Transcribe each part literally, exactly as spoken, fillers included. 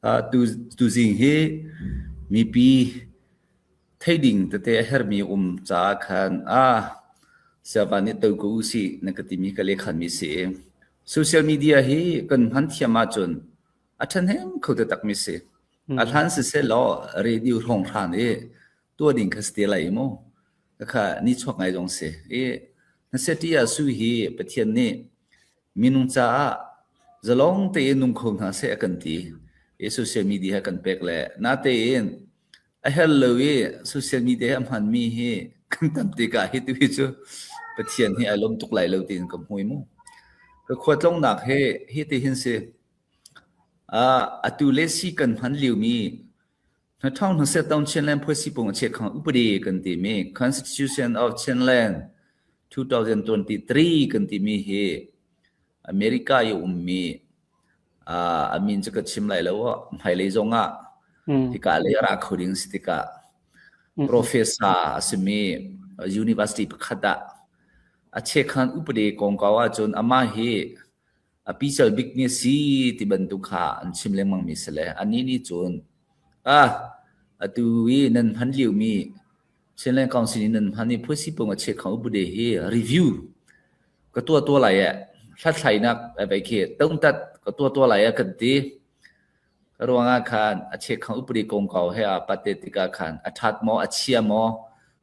A, tu, tu zing hi mipi thei ding tete a hermi um ca khan, a, siapa nih to ko u si na ka timi ka le khan mi si. Social media hi kan hman thiam ahcun a ṭhahnem kho taktak mi si. A hlan siseh law, radio hrawng hran i tua ding kha si te lai i mu. Ka kha ni chuak ngai zong si. I hnasia ṭi ah su hi Pathian nih minung caah zalong tein nung kho hna seh a kan ti. I social media he kan pek le na tein a hel lo i social media he a hmanmi hi kan tam tikah hi tu hi cu Pathian hi aa lawm tuk lai lo tiin ka hmu i mu. Ka khuatlawngnak he hi ti hin si. Aa, atu le si kan hman liomi hnaṭhawng hnasia tong Chinland Phuasi Pung a chekhang upadi kan timi Constitution of Chinland two thousand twenty-three kan timi hi America i ummi, aa, a min cu ka chim lai lo, hmailei zongah hika lei a ra kho ding si tikah professor a simi university pakhat ah a chekhang upadi kongkau ahcun amah hi a pical bik ni a si ti bantuk kha an chim lengmangmi si le, annih nih cun, a, atu i nan hman liomi Chinland Council i nan hman i Phuasi Pung a chekhang upadi hi review ka tuah tuah lai eh, hlathlainak a veikhi tongtat ka tuah tuah lai eh kan ti. Ka ruangah khan a chekhang upadi kongkau he a pate tikah khan a ṭhat maw, a chia maw,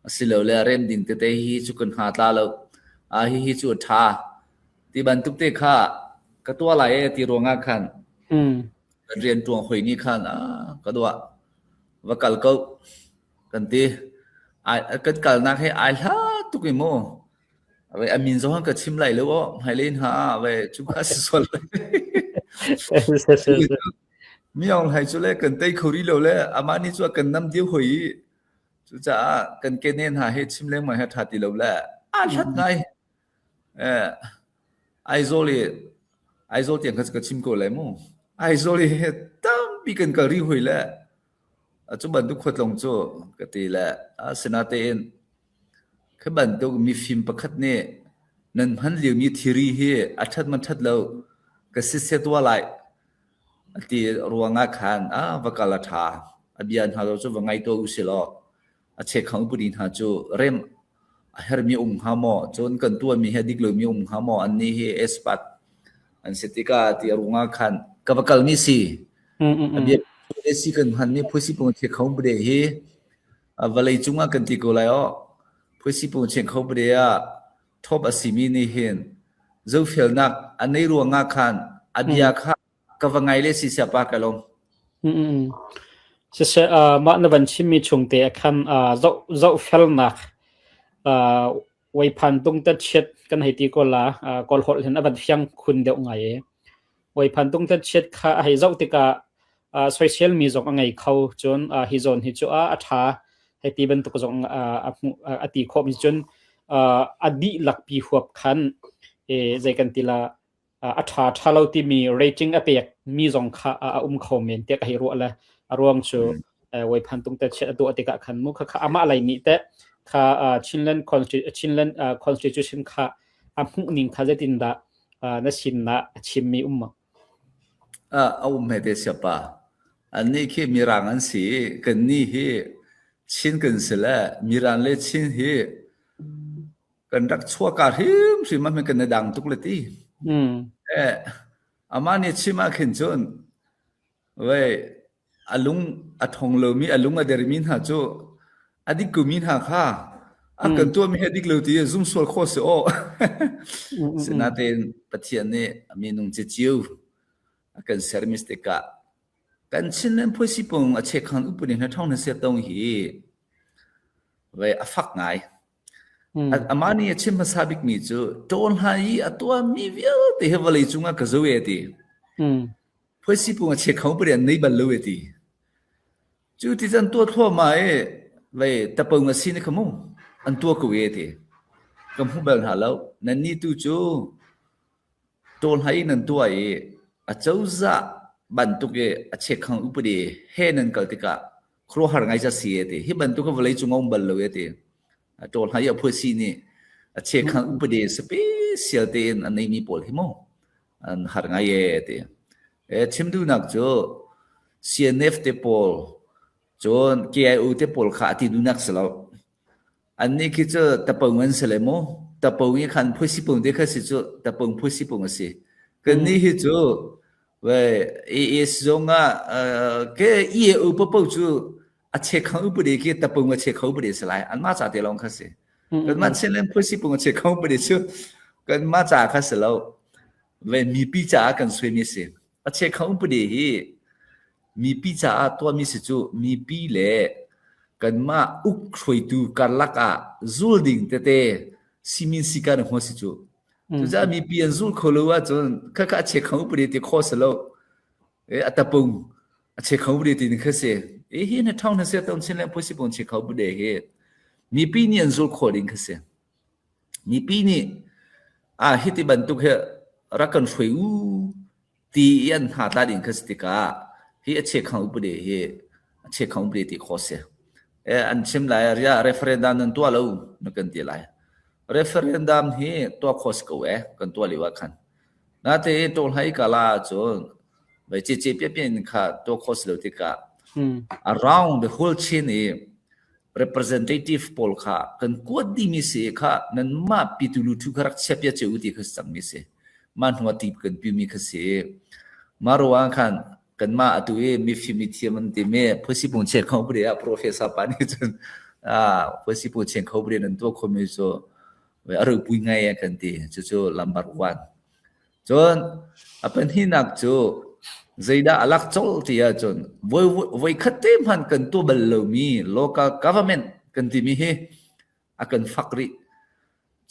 asilole a rem ding tete hi cu kan hna tla lo. A hi hi cu a ṭha ti bantuk te kha ka tuah lai e ti ruangah khan kan rian ṭuang hoi ni khan, a, ka duah va kal ko kan ti. Ai, kan kalnak he ai hla tuk i mu. A ve, a min zong ka chim lai lo aw, hmailei hna a ve, cu kha si sual. Mi aung hlei cu le kan tei kho rih lo le, amah nih cu a kan nam deuh hoi i, cucaah kan ke ne hna he chim lengmang he ṭha ti lo le, a hlat ngai. Eh, Aizawl i, Aizawl tiang kha ka chim ko lai mu. Aizawl i he tampi kan kal rih hoi le, a cu bantuk khuatlawng cu ka ti le, a sinatein kha bantuk mifim pakhat nih nan hman liomi thiri hi a ṭhat man ṭhat lo ka sisia tuah lai a ti ruangah khan a va kal a ṭha. A bia hna cu va ngaihtuah u si law, a chekhang upadi hna cu rem a hermi um hnga maw, cun kan tuahmi he a dik lomi um hnga maw, annih hi expert an si tikah ti a ruangah khan ka va kalmi si. A bia si kan hmanmi Phuasi Pung chekhang upadi hi, a, vawlei cungah kan ti ko lai aw. Phuasi Pung chekhang upadi ah thawp a simi nih hin zofialnak a nei ruangah khan a bia kha ka va ngai le si siapa ka lawm. Siseh, ah, mah na van chimmi chungte a khan, ah, zoh, zohfelnak, ah, Waiphan tungte chiat kan hei ti ko la, ah, Kawl holh hin a van fiang khun deuh ngai e. Waiphan tungte chiat kha a hei zoh tikah, ah, soisel mi zong a ngei kho cun, ah, hi zawn hi cu, ah, a ṭha hei ti bantuk zong, ah, a hmuh, ah, a ti khawhmi cun, ah, a dihlak pi huap khan, eh, zei kan ti la, ah, a ṭha ṭha lo timi rating a pek mi zong kha, ah, a um kho men tiah ka hei ruah le a ruang cu, eh, Waiphan tungte chiat a tuah tikah khan mu kha, kha amah lei nih te kha, ah, Chinland Consti-, Chinland, ah, Constitution kha a hmuh ning kha zeitindah, ah, na sinah a chimmi um maw? Ah, a um he te siapa. Annih khi Mirang an si, kannih hi Chin kan si le, Mirang le Chin hi kan rak chuahka hrimhrim ah hin kan i dang tuk le ti. Eh, amah nih chim ah khin cun, wei, a lung a ṭhong lomi, a lung a dermi hna cu a dik komi hna kha a kan tuahmi he a dik lo ti zum sual khawh si aw. Sinatein Pathian nih a minung cicio a kan sermi si tikah kan Chinland Phuasi Pung a chekhang upadi hna ṭhawng hna siatong hi vai a fak ngai. A, amah nih a chim hmasa bikmi cu ṭawl hna i a tuahmi vialte he vawlei cungah ka zoh e ti. Phuasi Pung a chekhang upadi an nei bal lo e ti. Cu ti can tuah thluahmah e vai tapo ngasi nih kha mu an tuah ko e ti. Ka hmu bal hna lo. Nannih tu cu ṭawl hna i nan tuah i a cozah bantuk i a chekhang upadi he nan kal tikah khuaruahhar ngai ca si e ti. Hi bantuk a vawlei cungah um bal lo e ti. A ṭawl hna i a phuasi nih a chekhang upadi special tein an neimi pawl hi maw an har ngai e ti. E, chim duhnak cu C N F te pawl, cun K I O te pawl kha a ti duhnak si lo. Annih khi cu tapung an si le mu. Tapung i khan phuisipung te kha si cu, tapung phuisipung a si. Kannih hi cu, wei, A S zong ah, uh, ke E A O papo cu a chekhang upadi khi tapung a chekhang upadi si lai. Anmah ca te lawng kha si. Kanmah Chinland phuisipung a chekhang upadi cu kanmah ca kha si lo. Wei, mipi caah kan suaimi si. A chekhang upadi hi mipi caah tuahmi si cu, mipi le kanmah uk hruaitu karlak ah zul ding tete simin sika na hmuh si cu. Cucaah mipi an zul kho lo ahcun, kha kha a chekhang upadi ti khawh si lo. E, a tapung a chekhang upadi ti ni kha si. E, hi na thawng na sia tong Chinland phuisipung chekhang upadi hi mipi nih an zul khawh ding kha si. Mipi nih, ah, hiti bantuk hi rak kan hruai u ti i an hna tla ding kha si tikah, hi a chekhang upadi hi a chekhang upadi ti khawh si. E, an chim lai, ria referendum nan tuah lo, na kan ti lai. Referendum hi tuah khawh si ko e, kan tuah lio ah khan. Nate tawlhai ka la cun, vai cece piapia in kha tuah khawh si lo tikah, around the whole Chin i representative pawl kha kan kuat dihmi si kha, nanmah pitu lu thu kha rak chiah pia cio u ti kha cangmi si. Mah hnuah ti kan piumi kha si. Mah ruang khan kanmah atu i mifim mithiam an timi phuisipung chekhang upadi ah professor pa nih cun, ah, phuisipung chekhang upadi nan tuah khomi cu a ropui ngai a kan ti. Cucu number one. Cun a pahnihnak cu zeidah a lak colh ti ahcun voi, voi, voikhat te hmanh kan tuah bal lomi local government kan timi hi a kan fak rih.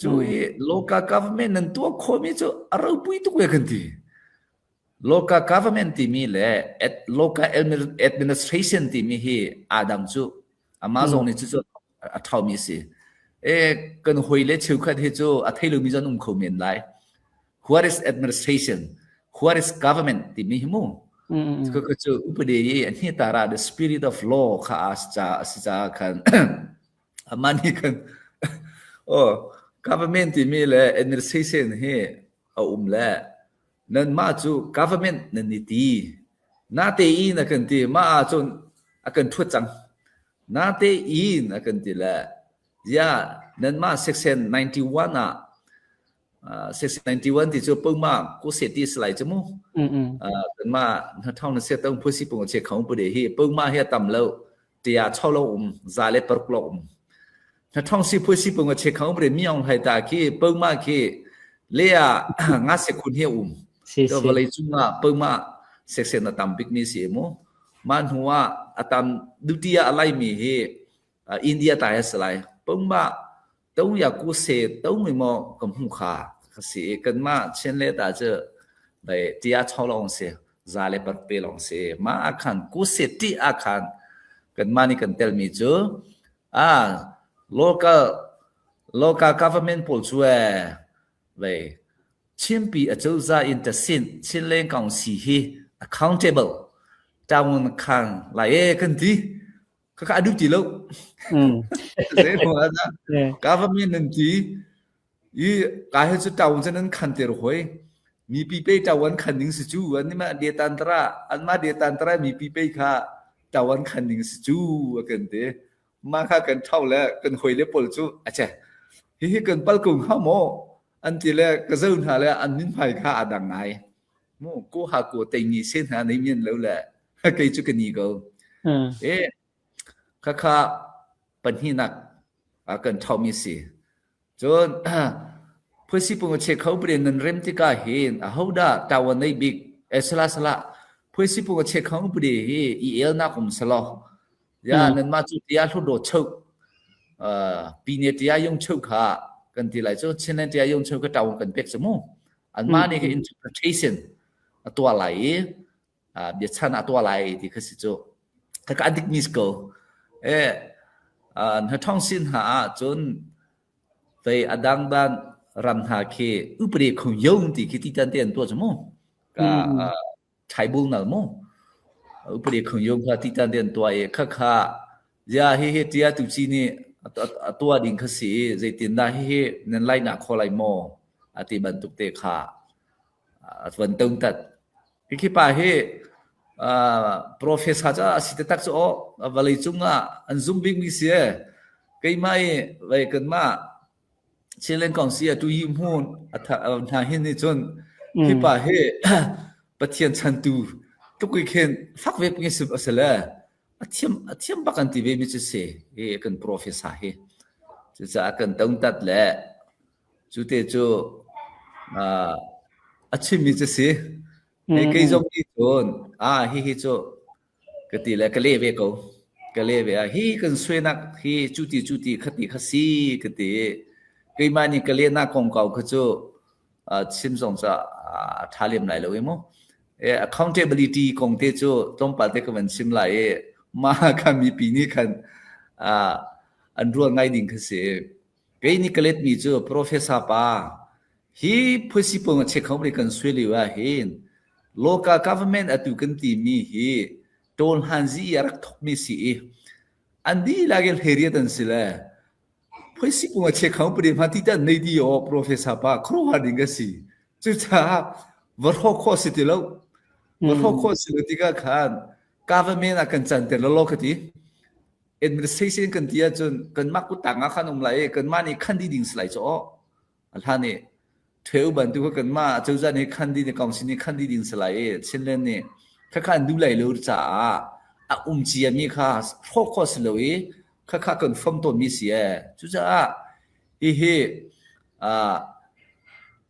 Cu i local government nan tuah khawhmi cu a ropui tuk ve kan ti. Local government timi le ad-, local admi-, administration timi hi aa dang cu amah zong nih cucu a thaumi a si. E, kan hawile cheukhat hi cu a thei lomi zong um kho men lai. What is administration? What is government timi hi mu? Kha, kha cu upadi i a hnitar ah the spirit of law kha a si ca, a si ca khan amah nih khan, oh, government timi le administration hi a um le, nanmah cu government nan i ti. Nate in a kan ti, mah ahcun a kan ṭhuat cang. Nate in a kan ti le, ya, nanmah section ninety-one ah, ah, section ninety-one ti cu poma kose ti si lai cu mu. Ah, kanmah hnathawng na sia tong phuisipung a chekhang upadi hi poma hi a tam lo. Tia chau lo um, za le paruk lo um. Hnathawng si phuisipung a chekhang upadi mi aung hlai ta khi poma khi le ah nga sekhun hi a um. Si, si. Vawlei cungah poma section a tam bikmi si mu. Mah hnuah a tam duhti ah a laimi hi, ah, India ta hi a si lai. Poma to ya kuse to mi maw ka hmu kha, ka si. Kanmah Chin le ta cu, bai, tia chau lo si, za le paruk pe lo si. Mah a khan kuse ti a khan kanmah nih kan telmi cu, ah, local, local government pawl cu, eh, bai, Chinpi acozah in tasin, Chinland Council hi accountable, taun khan lai e kan ti. Kha kha a duh ti lo. Zei hmanh ah government nan ti i, ka hi cu taun cu nan khanter hoi. Mipi pei taun khan ding si cu, anmah detan tara, anmah detan tara mipi pei kha taun khan ding si cu, a kan ti. Mah kha kan thau le kan hoi le pawl cu, a che, hihi kan pal ko hnga maw? An ti le ka zo hna le an min hmai kha a dang ngai. Mu, ko ha ko tei ngi se hna nei mian lo le, kei cu ka ni ko. E, kha kha pahnihnak a kan thaumi si. Cun, phuisipung a chekhang upadi nan rem tikah hin, ahodah tawa nei bik, eh, sala, sala, phuisipung a chekhang upadi hi i elnak um salo. Ya, nanmah cu tia hlu daw choh, ah, pine tia yong choh kha kan ti lai cu, Chinland tia yong choh kha tawa kan pek cu mu. Anmah nih kha interpretation a tuah lai i, ah, biachan a tuah lai ti kha si cu. Kha ka a dikmi si ko. Eh, ah, hnathawng sin hna ah cun, tei a dangdan ram hna khi upadi khong yong ti khi titan te an tuah cu mu. Ka, ah, tribunal mu. Upadi khong yong kha titan te an tuah i kha kha, ya, hi hi tia tu ci nih a, a, a tuah ding kha si i, zeitindah hi hi nan laihnak khaw lai maw? A ti bantuk te kha, ah, van tongtat. Hi khi pa hi ah, professor ca a si taktak cu aw, a vawlei cungah an zum bikmi si e. Keimah i vei kanmah Chinland Council a tu i hmun a tha-, a hna hin nih cun hi pa hi Pathian chantu tluk i khin fak ve peng i si a si le a thiam, a thiam bak an ti ve mi cu si i kan professor hi. Cucaah kan tontat le cute cu, ah, a chimmi cu si. Hei, kei zong nih cun, ah, hihi cu ka ti le ka leh ve ko. Ka leh ve ah, hi kan suainak hi cuti cuti khati kha si ka ti. Keimah nih ka lehnak kongkau kha cu, ah, chim zong cu, ah, a ṭha lem lai lo i mu. Eh, accountability kong te cu tlawmpal te ka van chim lai i, mah kha mipi nih khan, ah, an rual ngai ding kha si. Kei nih ka letmi cu, Professor pa, hi phuisi pawng a chekhang kan suai lio ah hin local government atu kan timi hi ṭawlhan zi i a rak thokmi si i an dihlak i hleiriat an si le phuisi pawng a chekhang pahnih hmanh ti tan nei ti aw, Professor pa, khuaruahhar ding ka si. Cucaah va hrawh khawh si ti lo. Va hrawh khawh si lo tikah khan government ah kan canter lawlaw ka ti. Administration kan ti ahcun kanmah kuttang ah khan um lai i kanmah nih khan dih ding si lai cu aw. A hlan i ṭheu bantuk kha kanmah cozah nih khan dih, council nih khan dih ding si lai i Chinland nih khakha an duh lai lo caah a um ciami kha hrawh khawh si lo i khakha kan fam tawnmi si e. Cucaah hihi, ah,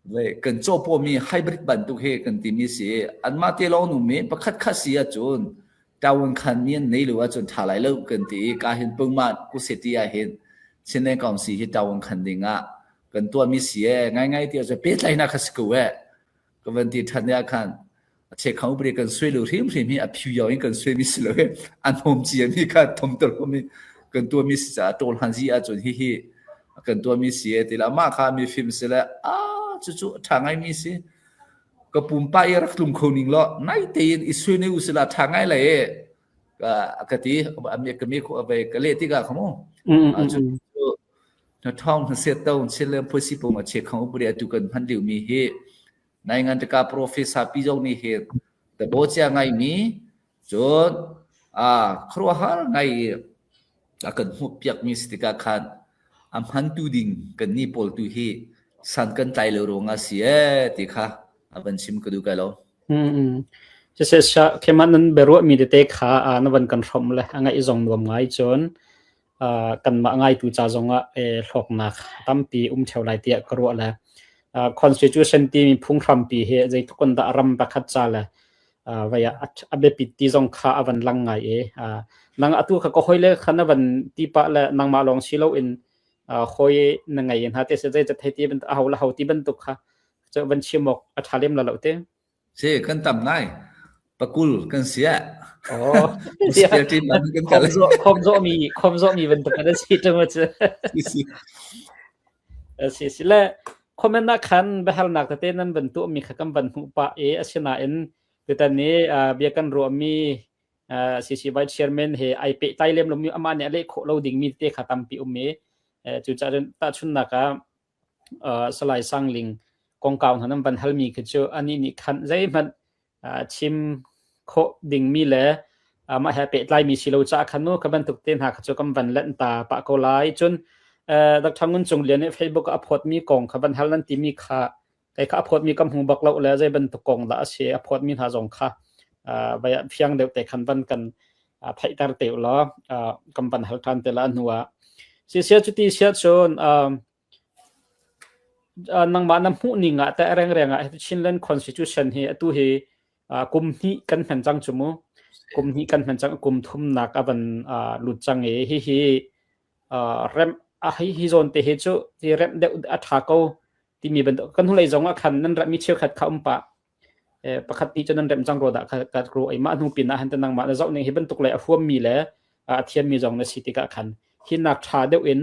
vei, kan cawpawmi hybrid bantuk hi kan timi si. Anmah te lawng nungmi pakhat khat si ahcun, tawan khanmi an nei lo ahcun ṭha lai lo kan ti i, ka hin pengmah ku si ti ah hin Chinland Council hi tawan khan ding ah kan tuahmi si e, ngaingai ti ahcun pehtlaihnak kha si ko e. Ka van ti ṭhan ah khan, a chekhang upadi kan suai lo hrimhrim hi a phiu yau in kan suai mi si lo hi. An hawm cia mi kha thawmter hawm mi kan tuah mi si caah ṭawlhan zi ahcun hihi kan tuah mi si e ti le amah kha mi fim si le, ah, cucu a ṭha ngai mi si. Ka pumpa i rak tlung kho ning law, nai tein i suai nai u si la ṭha ngai lai e. Ka, ka ti, a mi, ka mi khawh a vei, ka leh tikah kha mu. Ah, cucu, hna thawng hna set tawng, Chinland phuisi pawng a chekhang upadi atu kan hman lio mi hi, naingan tika professor pi zong nih hin tabaw cia ngaimi, cun, aa, khuaruahhar ngai i a kan hmuhpiakmi si tikah khan a hmantu ding kannih pawl tu hi san kan tlai lo ruangah si e ti kha a van chim ka duh kai lo. Siseh, keimah nan biaruahmi tete kha, aa, na van kan hrawm le a ngaih zong nuam ngai cun, aa, kanmah ngaitu ca zongah, eh, hlawknak tampi um ṭheo lai tiah ka ruah le, aa, constitution timi phunghrampi hi zeitluk in dah ram pakhat ca le, aa, vei ah a, a biapit ti zong kha a van lang ngai i, aa, nang atu kha ka hoi le kha na van ti pah le nangmah lawng si loin, aa, hoi na ngei hna te si zeizat hei ti bantuk, aho le ho ti bantuk kha cu van chim awk a ṭha lem la lo te. Si, kan tam ngai. Pakul kan si ah. Oh. Hospitality man kan khawm kal. Zawh, khawm zawh mi, khawm zawh mi bantuk kan si ṭung cu. Si, si. A si, si le comment ah khan biahalnak tete nan van tuahmi kha kan van hmuh pah i, asinain tutan i, aa, bia kan ruahmi, aa, C C Vice Chairman he ai pehtlai lem lomi amah nih a leh khawh lo dingmi tete kha tampi um i, eh, cucaah tahchunhnak ah, aa, Salai Sangling kongkau hna nan van halmi khi cu anih nih khan zeihmanh, aa, chim khawh dingmi le, aa, mah he a pehtlaimi si lo caah khan mu kha bantuk te hna kha cu kan van lanh ta pah ko lai. Cun, aa, Doctor Ngun Cung Lian nih Facebook ah a phawtmi kong kha van hal nan timi kha kei kha a phawtmi kan hmu bak lo le zei bantuk kong dah a si a phawtmi hna zong kha, aa, vei ah fiang deuh te khan van kan, aa, phaihter te uh law, aa, kan van hal ṭhan te la a hnu ah. Sisia cuti si ahcun, aa, aa, nangmah na hmuh ning ah teh rengreng ah hitu Chinland Constitution hi atu hi, aa, kum hnih kan hman cang cu mu. Kum hnih kan hman cang, kum thumnak a van, aa, lut cang i hihi, aa, remh a hi, hi zawn te hi cu hi remh deuh a ṭha ko timi bantuk kan hnulei zong ah khan nan remhmi cheukhat kha um pah. Eh, pakhat nih cu nan remh cang rawdah ka, ka ruah i mah hnu pinah han te nangmah na zoh ning hi bantuk lei a huammi le, aa, a thiammi zong na si tikah khan hi nak ṭha deuh in,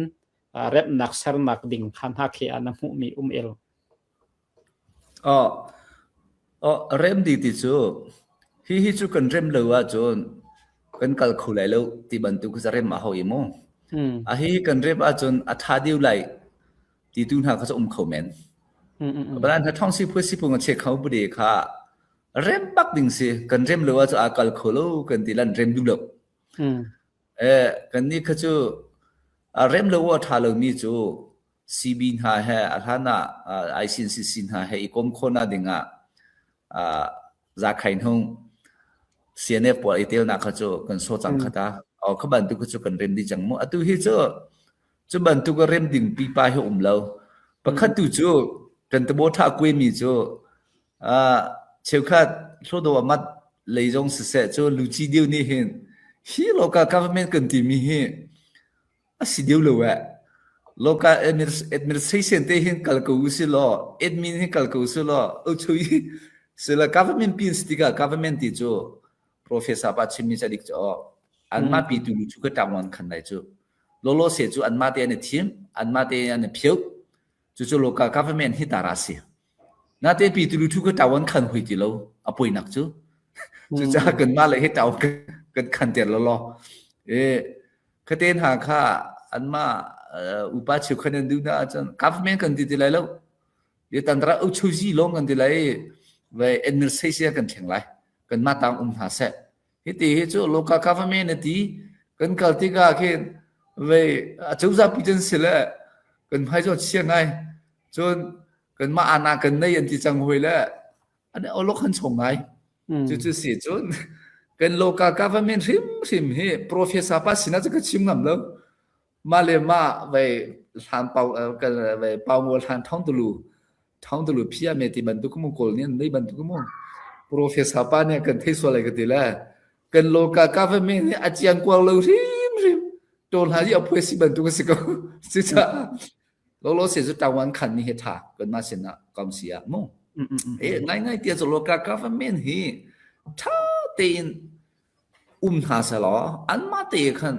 aa, remhnak sernak ding khan hna khi a na hmuhmi um el. Aw, aw, rem dih ti cu, hihi cu kan rem lo ahcun kan kal kho lai lo ti bantuk kha rem a hau i mu. Hmm. Ahi kan rem ahcun a ṭha deuh lai ti tu hna kha cu um kho men. Hmm, hmm, hmm. Balan hna thawng si phuai si pung a che kho bu de kha rem bak ding si, kan rem lo ah cu aa kal kho lo kan ti lan rem duh lo. Eh, kannih kha cu a rem lo ah ṭha lomi cu C B hna he a hlan ah, aa, I C N C C hna he i kom khawhnak ding ah, aa, za khai hnu C N F pawl i telnak kha cu kan sawh cang kha ta. Aw, kha bantuk kha cu kan rem dih cang mu. Atu hi cu cu bantuk a rem ding pipa hi a um lo. Pakhat tu cu kan tabaw ṭha kuaimi cu, aa, cheukhat hlawdaw a mat lei zong siseh cu luci deuh nih hin hi local government kan timi hi a si deuh lo eh. Local adminis-, administration te hin kal ko u si law, admin hin kal ko u si law, ocho i sila government pin si tikah government ti cu professor pa chimmi ca dik cu aw. Anmah pi tu lu chu ka ṭangwan khan lai cu. Lawlaw se cu anmah te an i thim, anmah te an i phiauh. Cucu local government hi tara si. Nate pi tu lu thu ka tawan khan hui ti lo, a poinak cu. Cucaah kanmah le hi tawan kan, kan khan ter lawlaw. Eh, khate hna kha anmah, eh, upa cheu khan an duhnak ah cun government kan ti ti lai lo. Ye tantara auchauzi lawng kan ti lai. Vai administration kan thleng lai. Kanmah tang um hna seh. Hiti hi cu local government a ti, kan kal tikah khin vei a cozah pi can si le kan hmai zong chia ngai. Cun kanmah ana kan nei an ti cang hoi le an i awlok han chong ngai. Cucu si cun kan local government hrimhrim hi professor pa sinah cu ka chim ngam lo. Mah le mah vei hlan pau, eh, kan vei pau ngaw hlan thawng tulu, thawng tulu phia me ti bantuk mu, kol nih an nei bantuk mu. Professor pa nih kan thei sual lai ka ti le. Kan local government hi a ciang kuang lo hrimhrim. Ṭawl hna i a phuai si bantuk a si ko. Cucaah lawlaw si cu tawan khan mi hi ṭha, kanmah sinah kong si ah mu. Eh, ngaingai tiah cu local government hi ṭha tein um hna seh law, anmah te khan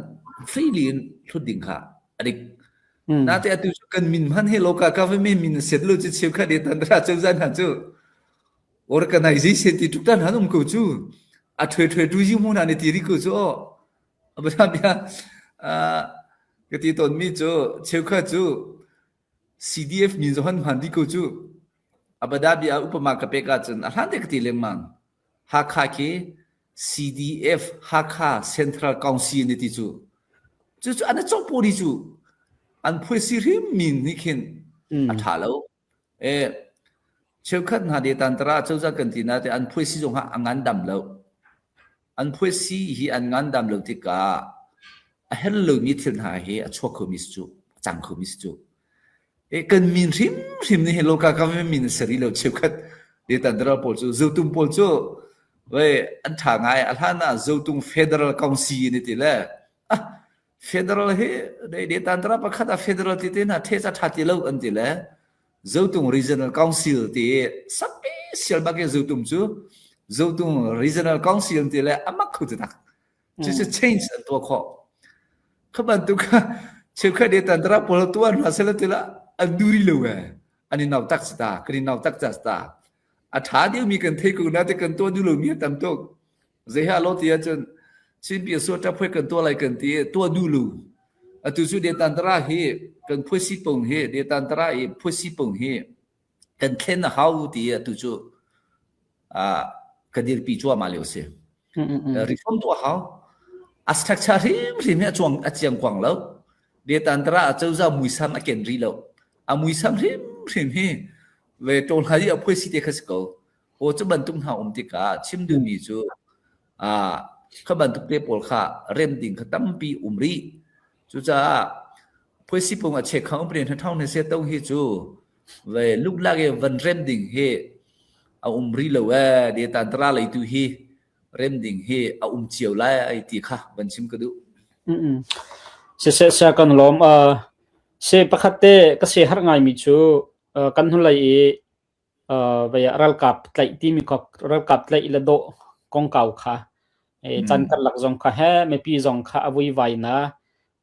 freely in hlut ding kha a dik. Nate atu cu kan min hman hi local government min a si lo cu cheukhat i tantara cozah hna cu organization ti tuk ta hna an um ko cu. A ṭhuai ṭhuai tu zi hmu hna ni ti rih ko cu aw. A bialam bia, ah, ka ti tawnmi cu cheukhat cu C D F min zong han hman dih ko cu. A bialam bia upama ka pek ahcun a hlan te ka ti lengmang. Hakha khi C D F Hakha Central Council ni ti cu. Cucu an cawk paw dih cu. An phuai si hrim min ni khin a ṭha lo. Eh, cheukhat hna de tantara cozah kan ti nate an phuai si zong ha a ngandam lo. An phuai si hi an ngandam lo tikah a herh lomi thil hna hi a chuak khomi si cu, a cang khomi si cu. Eh, kan min hrimhrim nih hi local government min a si rih lo cheukhat de tantara pawl cu, Zotung pawl cu, vei, an ṭha ngai, a hlan ah Zotung Federal Council ni ti le, ah, Federal hi, dei, dei tantara pakhat ah federal ti te hna, ṭhe ca ṭha ti lo an ti le, Zotung Regional Council ti, special bak i Zotung cu, Zotung Regional Council an ti le, a mak kho taktak. Cucu change an tuah khawh. Kha bantuk kha, cheukhat de tantara pawl tuah hna seh la ti le, an duh rih lo eh. An i nau tak si ta, kan i nau tak ca si ta. A ṭha deuhmi kan thei ko nate kan tuah duh lomi a tam tuk. Zei ha law ti ahcun, Chin Pyi Swa ṭap hoi kan tuah lai kan ti, tuah duh lo. Atu cu de tantara hi, kan phuai si pong hi, de tantara i phuai si pong hi, kan thlen a hau ti atu cu, ah, ka dirpi cuahmah lio si. Reform tuah hau. A structure hrimhrim hi a cuang, a ciang kuang lo. De tantara a cozah muisam a ken rih lo. A muisam hrimhrim hi, ve ṭawl hna i a phuai si te kha si ko. Aw, cu bantuk hna um tikah chim duhmi cu, aa, kha bantuk te pawl kha rem ding kha tampi um rih. Cucaah phuai si pong a check kha um rih hna thawng hna sia tong hi cu, ve luklak i van rem ding hi a um rih lo eh, de tantara lei tu hi rem ding hi a um cio lai ti kha van chim ka duh. Mm-mm. Siseh, sia kan lawm, aa, si pakhat te ka si har ngaimi cu, aa, kan hnulei i aa, vei ah ralkap tlaih timi kha, ralkap tlaih le dawh kongkau kha, eh, caan karlak zong kha he, mipi zong kha a vuivaina,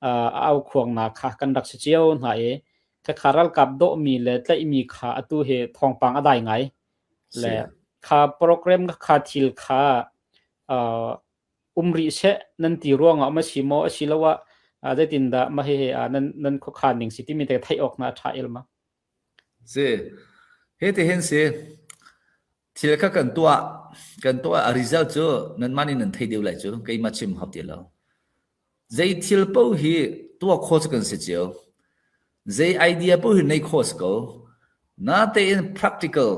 aa, a aukhuakna kha kan rak si cio hna i, kha kha ralkap dawhmi le tlaihmi kha atu hi thawngpang a dai ngai. Le kha program kha thil kha, aa, um rih seh nan ti ruangah maw si maw, asiloah, aa, zeitindah mah hi, aa, nan, nan khuakhan ning si timi te theih awknak a ṭha el maw? Si. Hiti hin si. T Thil kha kan tuah, kan tuah a result cu nanmah nih nan thei deuh lai cu, keimah chim hau ti lo. Zei thil paoh hi tuah khawh cu kan si cio. Zei idea paoh hi nei khawh si ko. Natein practical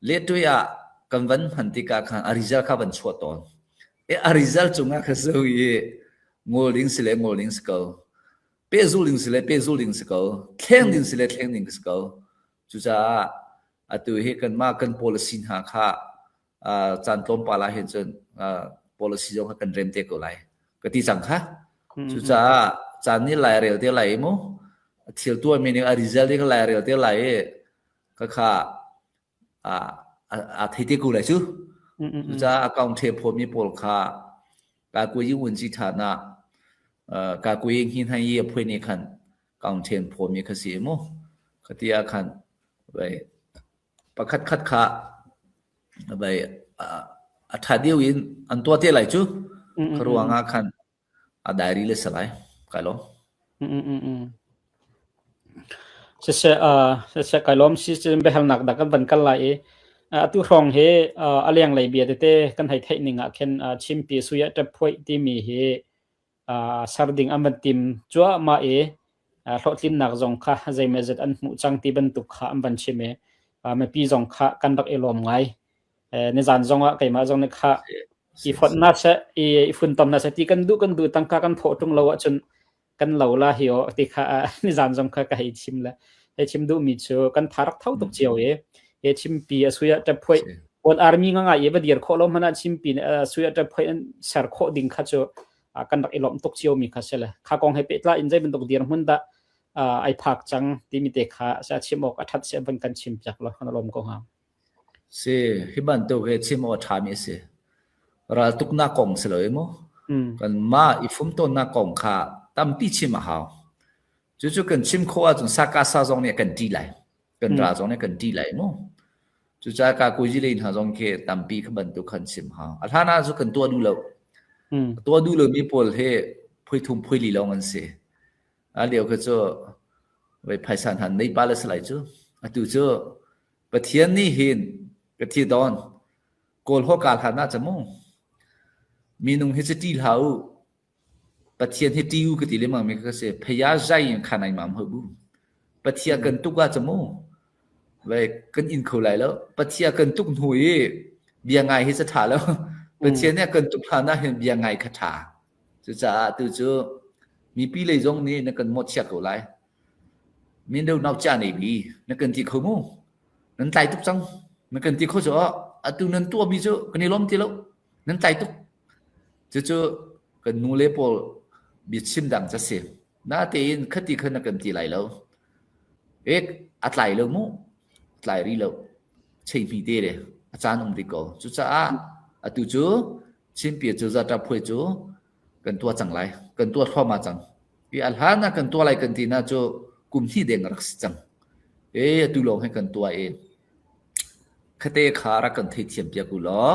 lettuai ah kan van hman tikah khan a result kha van chuah tawn. E, a result cungah kha zo i ngol ding si le ngol ding si ko. Pehzul ding si le pehzul ding si ko. Thleng ding si le thleng ding si ko. Cucaah atu hi kanmah kan policy hna kha, aa, caan tlawmpal ah hin cun, aa, policy zong kha kan rem te ko lai ka ti cang kha. Cucaah caan nih lai rel te lai i mu, a thil tuahmi nih a result hi kha lai rel te lai i kha kha, aa, aa, aa thei te ko lai cu. Cucaah account ṭhe phuahmi pawl kha kaa kuai i un ci ṭhan ah, aa, kaa kuai i hni hna i a phuai nih khan account ṭhe phuahmi kha si i mu. Kha ti ah khan, vai, pakhat khat kha, vai, a, a ṭha deuh in an tuah te lai cu. Kha ruangah khan a diary le si lai, kai lawm. Siseh, aa, siseh, kai lawm, siseh, biahalnak dah kan van kal lai i, aa, atu hrawng hi, aa, a lenglei bia tete kan hei theih ning ah khin, aa, Chinpi Suya Ṭap Phuai timi hi, aa, ser ding an van tim cuahmah i, aa, hlawhtlinnak zong kha zeimawzat an hmuh cang ti bantuk kha an van chim i, aa, mipi zong kha kan rak i lawm ngai. Eh, nizan zong ah keimah zong nih kha i fon hna seh, i, i funtom hna seh ti kan duh, kan duh tangka kan thawh ṭung lo ahcun kan lo la hi aw ti kha, aa, nizan zong kha ka hei chim le hei chim duhmi cu kan tha rak tho tuk cio i, e, Chinpi a Suya Ṭap Phuai, One Army nga ngai i va dir khawh lo hmanh ah Chinpi, aa, Suya Ṭap Phuai an ser khawh ding kha cu, aa, kan rak i lawmh tuk ciomi kha si le. Kha kong he pehtlai in zei bantuk dirhmun dah, aa, ai phak cang timi te kha si a chim awk a ṭhat si a van kan chim piak law, kan lawm ko hnga. Si, hi bantuk he chim awk a ṭhami a si. Raltuknak kong si lo i mu. Kanmah i fumtawnnak kong kha tampi chim a hau. Cucu kan chim khawh ahcun sakasa zong nih kan ṭih lai. Kan ral zong nih kan ṭih lai i mu. Cucaah kaa kuai i lei hna zong khi tampi kha bantuk khan chim hau. A hlan ah cu kan tuah duh lo. Tuah duh lomi pawl he phuaithum phuaili lawng an si. A lio kha cu vai phaisa hna nei pah le si lai cu. Atu cu Pathian nih hin ka thi dawn. Kawl hawka hlan ah camu. Minung hi cu ṭih hlah u. Pathian hi ṭih u ka ti lengmang mi kha si. Phaya zai in khan ai mam ho bu. Pathian kan tuk ah camu. Vai kan in kho lai lo. Pathian kan tuk hnu i bia ngai hi ca ṭha lo. Pathian nih kan tuk hlan ah hin bia ngai kha ṭha. Cucaah atu cu mipi lei zong nih na kan mawhchiat ko lai. Min do nau ca nei bi na kan ti kho mu. Nan tlai tuk cang. Na kan ti kho cu, atu nan tuahmi cu kan i lawm ti lo. Nan tlai tuk. Cucu kan nu le pawl biachim dang ca si. Natein khati kha na kan ti lai lo. Ek, a tlai lo mu. Tlai rih lo. Cheihmi te le a caan um rih ko. Cucaah atu cu Chinpi a cozah ṭap phuai cu kan tuah cang lai. Kan tuah hrawm a cang. I a hlan ah kan tuah lai kan ti na cu kum hnih deng rak si cang. E, atu lawng he kan tuah i khate kha rak kan theithiam piak u law,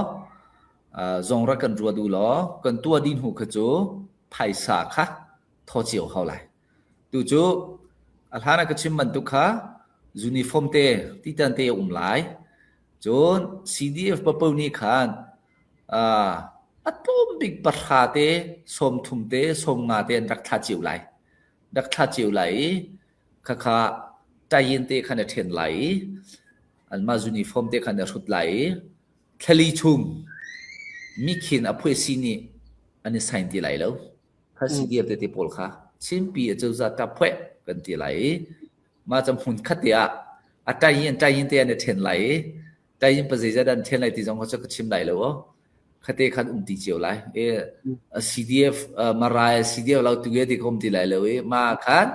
aa, zong rak kan ruat u law, kan tuah dih hnu kha cu phaisa kha thaw cio hau lai. Tu cu a hlan a ka chim bantuk kha uniform te, titan te a um lai. Cun C D F papo nih khan, aa, a tlawm bik pahra te, sawmthum te, sawmnga te an rak thla cio lai. Rak thla cio lai i, khakha tayin te khan a ṭhen lai i, anmah uniform te khan a hrut lai i, thlali chung mi khin a phuai si nih an i sign ti lai lo. Kha C D F te te pawl kha Chinpi a cozah ṭap phuai kan ti lai i, mah cam hmun khat te ah a tayin, tayin te an i ṭhen lai i, tayin pa zeizat an ṭhen lai ti zong kha cu ka chim lai lo aw. Khate khan um ti cio lai. E, a C D F, a, Marai, a C D F lo tu ti kha um ti lai lo i, mah khan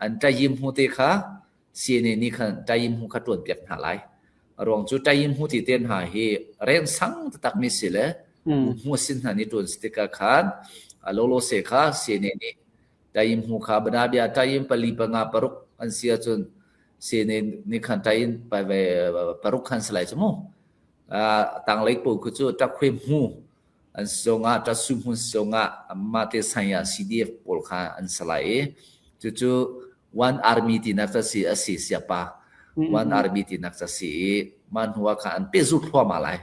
an tayin hmu te kha C N A nih khan tayin hmu kha ṭuanpiak hna lai. A ruang cu tayin hmu ti te hna hi rensang taktak mi si le, hmu a sin hna nih ṭuan si tikah khan a lolo se kha C N A nih tayin hmu kha bana bia tayin pali panga paruk an si ahcun C N A nih khan tayin pa ve, paruk khan si lai cu mu. Aa, tanglei pawl kha cu takhuai hmu an si zongah, tasu hmu an si zongah, amah te sanya C D F pawl kha an si lai i, cucu One Army tinak ca si a si, siapa. One Army tinak ca si i, Mah hnuah kha an pehzut hluahmah lai.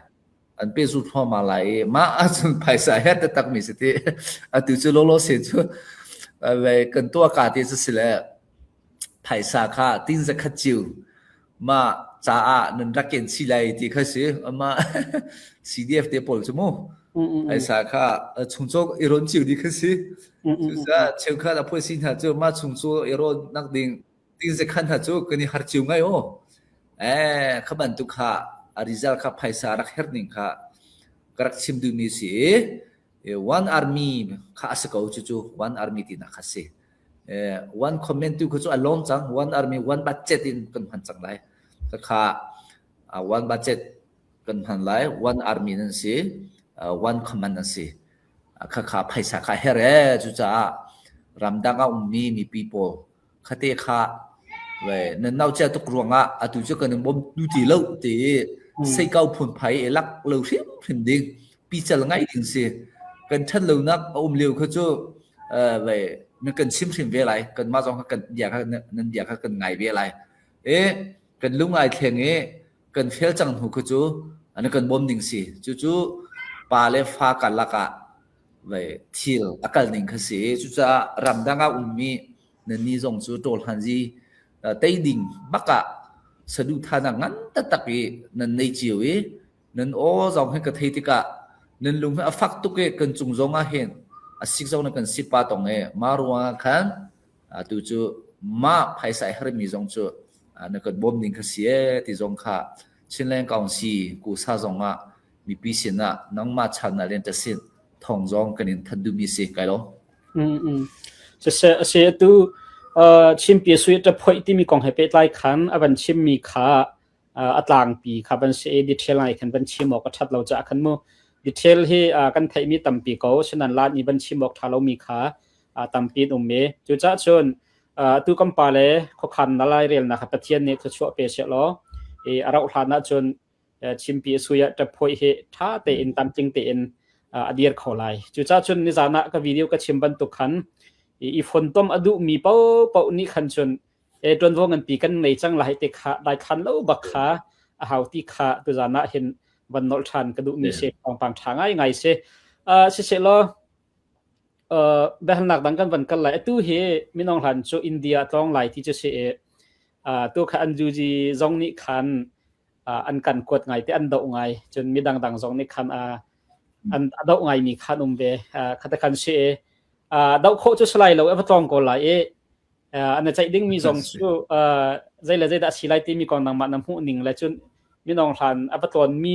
An pehzut hluahmah lai i, mah ah cun phaisa he taktak mi si ti. Atu cu lawlaw si cu, a ve, kan tuah ka ti cu si le, phaisa kha tin zakhat cio mah caah nan rak ken chih lai ti kha si. Amah C D F te pawl cu mu. Mm, mm, mm. Phaisa kha, a, chungcaw i rawn cio dih kha si. Mm, mm, mm, cucaah mm. Cheukhat a phuai si hna cu mah chungcaw i rawn nak ding tin zakhat hna cu kan i har cio ngai aw. Eh, kha bantuk kha a result kha phaisa rak herh ning kha ka rak chim duhmi si i, eh, One Army kha a si ko cucu, One Army tinak kha si. Eh, One Command tu kha cu a lawm cang, One Army, One Budget in kan hman cang lai. Kha kha, ah, One Budget kan hman lai, One Army nan si, ah, One Command nan si. Ah, kha kha phaisa kha herh e, cucaah ramdang ah ummi mipi pawl kha te kha, ve, nan naucia tuk ruangah atu cu kan in bawm tu ti lo ti i, mm, seikau phun phai i lak lo hrimhrim ding, pical ngai ding si. Kan ṭhat lonak a um lio kha cu, ah, ve, nan kan chim hrim ve lai, kanmah zong kha kan bia kha, nan bia kha kan ngai ve lai. E, kan lungngai thleng i kan fel cang hnu kha cu an kan bawm ding si. Cucu pa le fa karlak ah, ve, thil a kal ning kha si. Cucaah ramdang ah ummi nannih zong cu ṭawlhanzi, ah, tei ding bak ah saduhthahnak ngan taktak i nan nei cio i, nan aw zong hi ka thei tikah nan lung hi a fak tuk i kan cung zong ah hin a sik zong na kan si pa tong i, mah ruangah khan atu cu mah phaisa i herhmi zong cu, aa, na kan bawm ding kha si e ti zong kha Chinland Council kusa zongah mipi sinah nangmah channa lian ta sin thawng zong kan in that duhmi si kai lo. Mm, mm. Siseh, a si atu, aa, Chin P S U i ṭaphoih timi kong he pehtlai khan a van chimmi kha, aa, a tlangpi kha van si i detail ngai khan van chim awk a ṭhat lo caah khan mu. Detail hi, aa, kan theihmi tampi ko, sinan lan i van chim awk ṭha lomi kha, aa, tampi in um i. Cucaah cun, aa, atu kan pa le khuakhan na lairelnak kha Pathian nih thluachuah pe seh law, i a rauh hlan ahcun, aa, Chin P S U i ṭaphoih hi ṭha tein, tamtling tein, aa, a dir kho lai. Cucaah cun nizan ah ka video ka chim bantuk khan i, i phone tom a duhmi paohpaoh nih khan cun, e, ṭuanvo nganpi kan ngei cang lai te kha daithlan lo bak kha a hau ti kha tuzan ah hin van nolh ṭhan ka duhmi si, pangpang ṭha ngaingai si. Aa, siseh law, aa, biahalnak dang kan van kal lai. Atu hi Min Aung Hlaing cu India a tlawng lai ti cu si i, aa, tu kha N U G zong nih khan, aa, an kan kuat ngai te an doh ngai. Cun midang dang zong nih khan, aa, an a doh ngaimi khan um ve. Aa, kha te khan si i, aa, doh khawh cu si lai lo, a va tlawng ko lai i, aa, an a ceih dingmi zong cu, aa, zei le zeidah a si lai timi kong nangmah na hmuh ning le cun Min Aung Hlaing a va tlawnmi,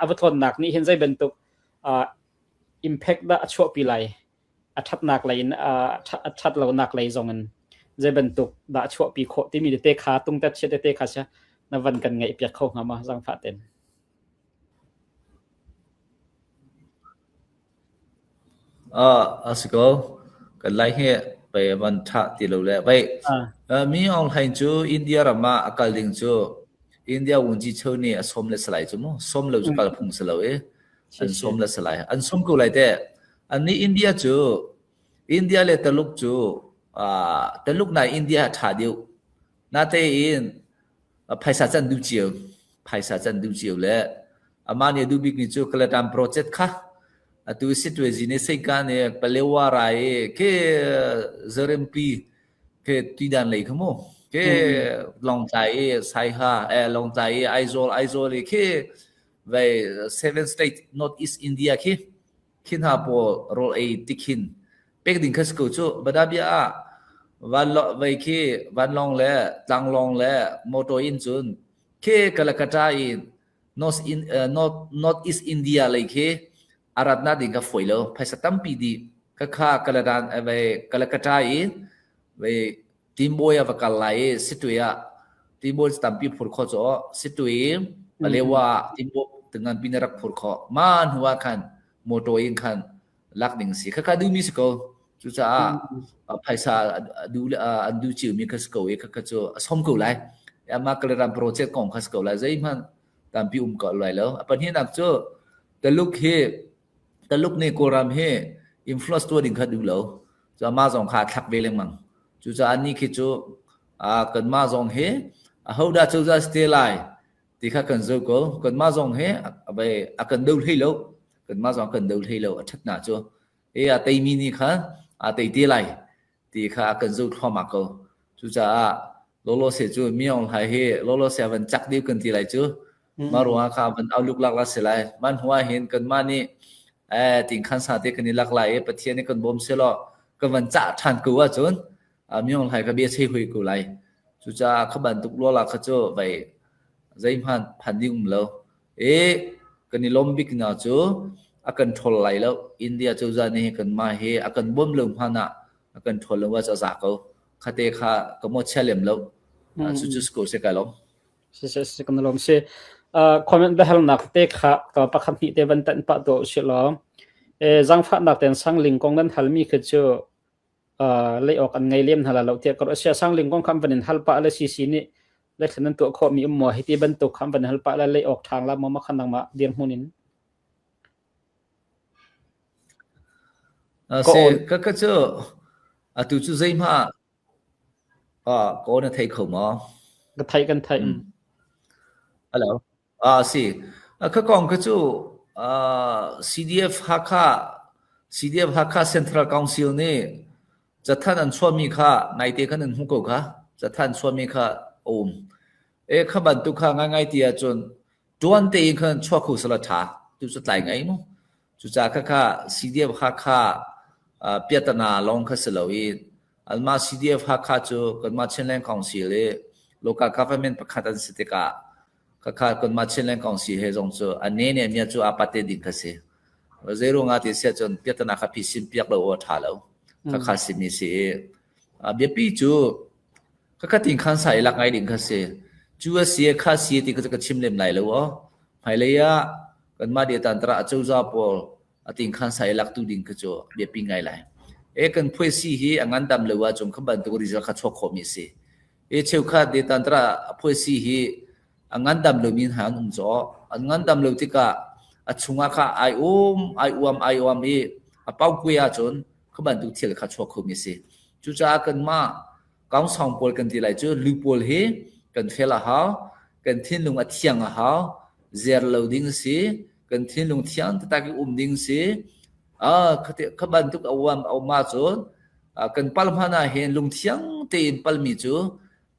a va tlawnnak nih hin zei bantuk, aa, impact dah a chuahpi lai, a ṭhatnak lei in, aa, ṭha-, a ṭhat lonak lei zong in zei bantuk dah a chuahpi khawh timi tete kha, tungtat chiat tete kha sia na van kan ngeih piak kho hnga maw, zaangfah tein. Ah, a si ko. Kan lai hi pei van ṭha ti lo le. Pei, ah, ah, Min Aung Hlaing cu India ram ah a kal ding cu India vunci cho nih a sawm le salai cu mu. Sawm lo cu, mm, kalphung si lo i. An sawm le salai. An sawm ko lai te. An nih India cu, India le Taluk cu, ah, Taluk nai India a ṭha deuh. Natein, a phaisa can duh cio, phaisa can duh cio le amah nih a duh bikmi cu Kaladan project kha, atu Sittwe zi nih Sengkang nih Paletwa rai, ke Zarempi, ke Tidan lei kha mu, ke, mm, Lawngtlai, Saiha, eh, Lawngtlai, Aizawl, Aizawl, ke vei Seven State North East India khi, khi hna pawl rawl ei ti khin pek ding kha si ko cu, Badabia ah Vanlawng vei khi Vanlawng le Tlanglawng le Mawtaw in cun khi Calcutta in North in, eh, North, North East India lei khi a ratnak ding kha fawi lo, phaisa tampi dih kha kha Kaladan, eh, vei Calcutta in vei Timboy a va kal lai i, Sittwe ah Timboy tampi phur khawh cu, Sittwe, mm, Paletwa, Timboy, Tyngan pi na rak phur khawh. Mah hnu ah khan Mawtaw in khan lak ding si. Kha kha duhmi si ko. Cucaah, mm, a phaisa a duh le, a, an duh ciomi kha si ko i, kha kha cu a sawm ko lai. Amah Kaladan project kong kha si ko lai. Zeihmanh tampi um ko lai lo. A pahnihnak cu Taluk hi Taluk nih Kawlram hi influence tuah ding kha duh lo. Cu amah zong kha a thlak ve lengmang. Cucaah anih khi cu, aa, kanmah zong hi ahodah cozah si te lai ti kha kan zo ko. Kanmah zong he a, a, a kan do hlei lo. Kanmah zong a kan do hlei lo, a ṭhatna cu. E, a teimi nih khan a tei te lai ti kha a kan zo thluahmah ko. Cucaah lawlaw se cu Min Aung Hlaing hi lawlaw se a van cak deuh kan ti lai cu. Mm. Mah ruangah kha a van auh luklak la si lai. Mah hnuah hin kanmah nih, eh, ting khan sa te kan i lak lai i Pathian nih kan bawm sehlaw kan van cah ṭhan ko ahcun, ah, Min Aung Hlaing kha bia chei hoi ko lai. Cucaah kha bantuk lawla kha cu vai zeihmanh phan ding um lo. E, kan i lawm biknak cu a kan ṭhawl lai lo. India cozah nih kanmah hi a kan bawm lo hmanh ah a kan ṭhawl lo ahcun a za ko. Kha te kha ka mawhchiat lem lo. Ah, mm, cucu si ko si ka lawm. Si, si, si, kan lawm si. Ah, comment biahalnak te kha ka pakhat hnih te van tan pah tuah u si law. Eh, zaangfahnak tein sang ling kong nan halmi khi cu, ah, lei awk an ngei lem hna lai lo tiah ka ruah a si. Sang ling kong kha an van in hal pah le sisi nih le thlen an tuah khawhmi um maw? Hiti bantuk kha an van in hal pah le lei awk ṭhang lai maw, mah kha nangmah dirhmun in? Ah, ka si, awn. Ka, ka cu, atu cu zeihmah, ah, ka awn a thei kho maw? Ka theih, kan theih. Mm. Hello. Ah, si. Ah, ka kong ka cu, ah, C D F Hakha, C D F Hakha Central Council nih cathanh an chuahmi kha ngaite khan an hmu ko kha. Cathanh an chuahmi kha a um. E, kha bantuk kha ngaingai ti ahcun ṭuan tein khan chuah kho sala ṭha. Tu cu tlai ngai mu. Cucaah kha kha C D F Hakha, ah, piatana lawng kha si lo i, anmah C D F Hakha cu kanmah Chinland Council i local government pakhat an si tikah, kha kha kanmah Chinland Council he zong cu a ne ne mi cu aa pate ding kha si. Zeiruangah ti si ahcun piatana kha phisin piak lo aw ṭha lo. Kha kha simi si i, ah, biapi cu kha kha ting khan sa i lak ngai ding kha si. Cu a si, kha si ti kha cu ka chim lem lai lo aw. Hmailei ah kanmah dehtan tarah a cozah pawl a ting khan sa i lak tu ding kha cu biapi ngai lai. E, kan phuaisi hi a ngandam lo ahcun kha bantuk result kha chuak khawhmi si. E, cheukhat dehtan tarah a phuaisi hi a ngandam lomi hna an um cu aw. An ngandam lo tikah a chungah kha ai um, ai uam, ai uam i a paukuai ahcun kha bantuk thil kha chuak khomi si. Cucaah kanmah Kaungsawng pawl kan ti lai cu, lu pawl hi kan fel a hau, kan thinlung a thiang a hau, zer lo ding a si, kan thinlung thiang taktak i um ding a si. Ah, kha ti, kha bantuk a uam, a um ahcun, ah, kan palh hmanh ah hin lungthiang tein palhmi cu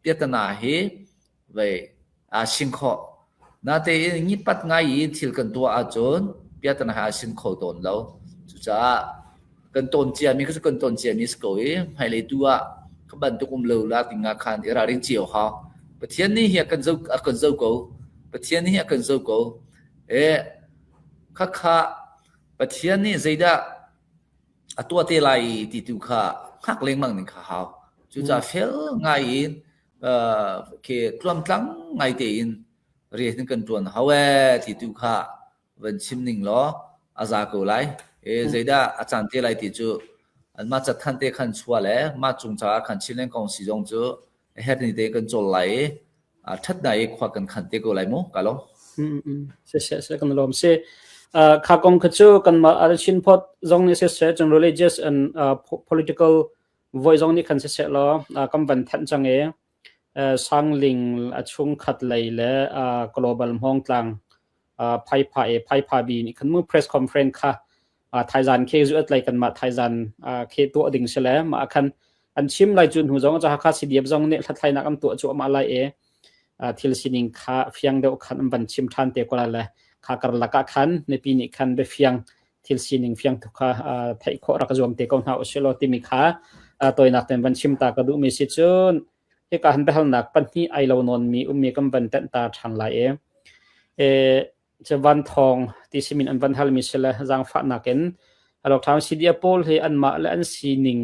piatana hi vai aa sin khawh. Natein ngipat ngai in thil kan tuah ahcun piatana hi aa sin kho tawn lo. Cucaah kan tawn ciami kha cu kan tawn ciami si ko i, hmailei tu ah kha bantuk um lo lak ding ah khan i ralring cio hau. Pathian nih hi a kan zo, a kan zo ko. Pathian nih hi a kan zo ko. E, kha kha Pathian nih zeidah a tuah te lai ti tu kha hngak lengmang ning kha hau. Cucaah fel ngai in, aa, khi tluamtlang ngai tein rian kan ṭuan hau e ti tu kha van chim ning law a za ko lai. E, zeidah a caan te lai ti cu anmah cathanh te khan chuah le mah cung caah khan Chinland Council zong cu a herh ni te kan cawl lai i, aa, ṭhatnak i khua kan khanh te ko lai mu, ka lawm. Mm, mm. Si, si, si, kan lawm si. Aa, kha kong kha cu kanmah, aa, Chin phawt zong nih siseh, cun religious and, aa, po-, political voi zong nih khan siseh law, aa, kan van thanh cang i, aa, sangling a chung khat lei le, aa, global hmawngtlang, aa, phaipha e, phaipha bi nih khan mu press conference kha, aa, thaizan khi zu at lai kanmah thaizan, aa, khi tuah ding si le, mah khan an chim lai cu hnu zong a cu Hakha C D F zong nih hlathlainak an tuah cuahmah lai e, aa, thil sining kha fiang deuh khan an van chim ṭhan te ko lai le, kha karlak ah khan nipi nih khan biafiang thil sining fiang thu kha, aa, theih khawh rak zuam te ko hna u si law timi kha, aa, tawinak tein van chim ta ka duhmi si cun, hika han biahalnak pahnih ai lo nawn mi ummi kan van tanh ta ṭhan lai e. E, cu Van Thawng ti simin an van halmi si le, zaangfahnak in a lawkṭhang C D F pawl hi anmah le an sining,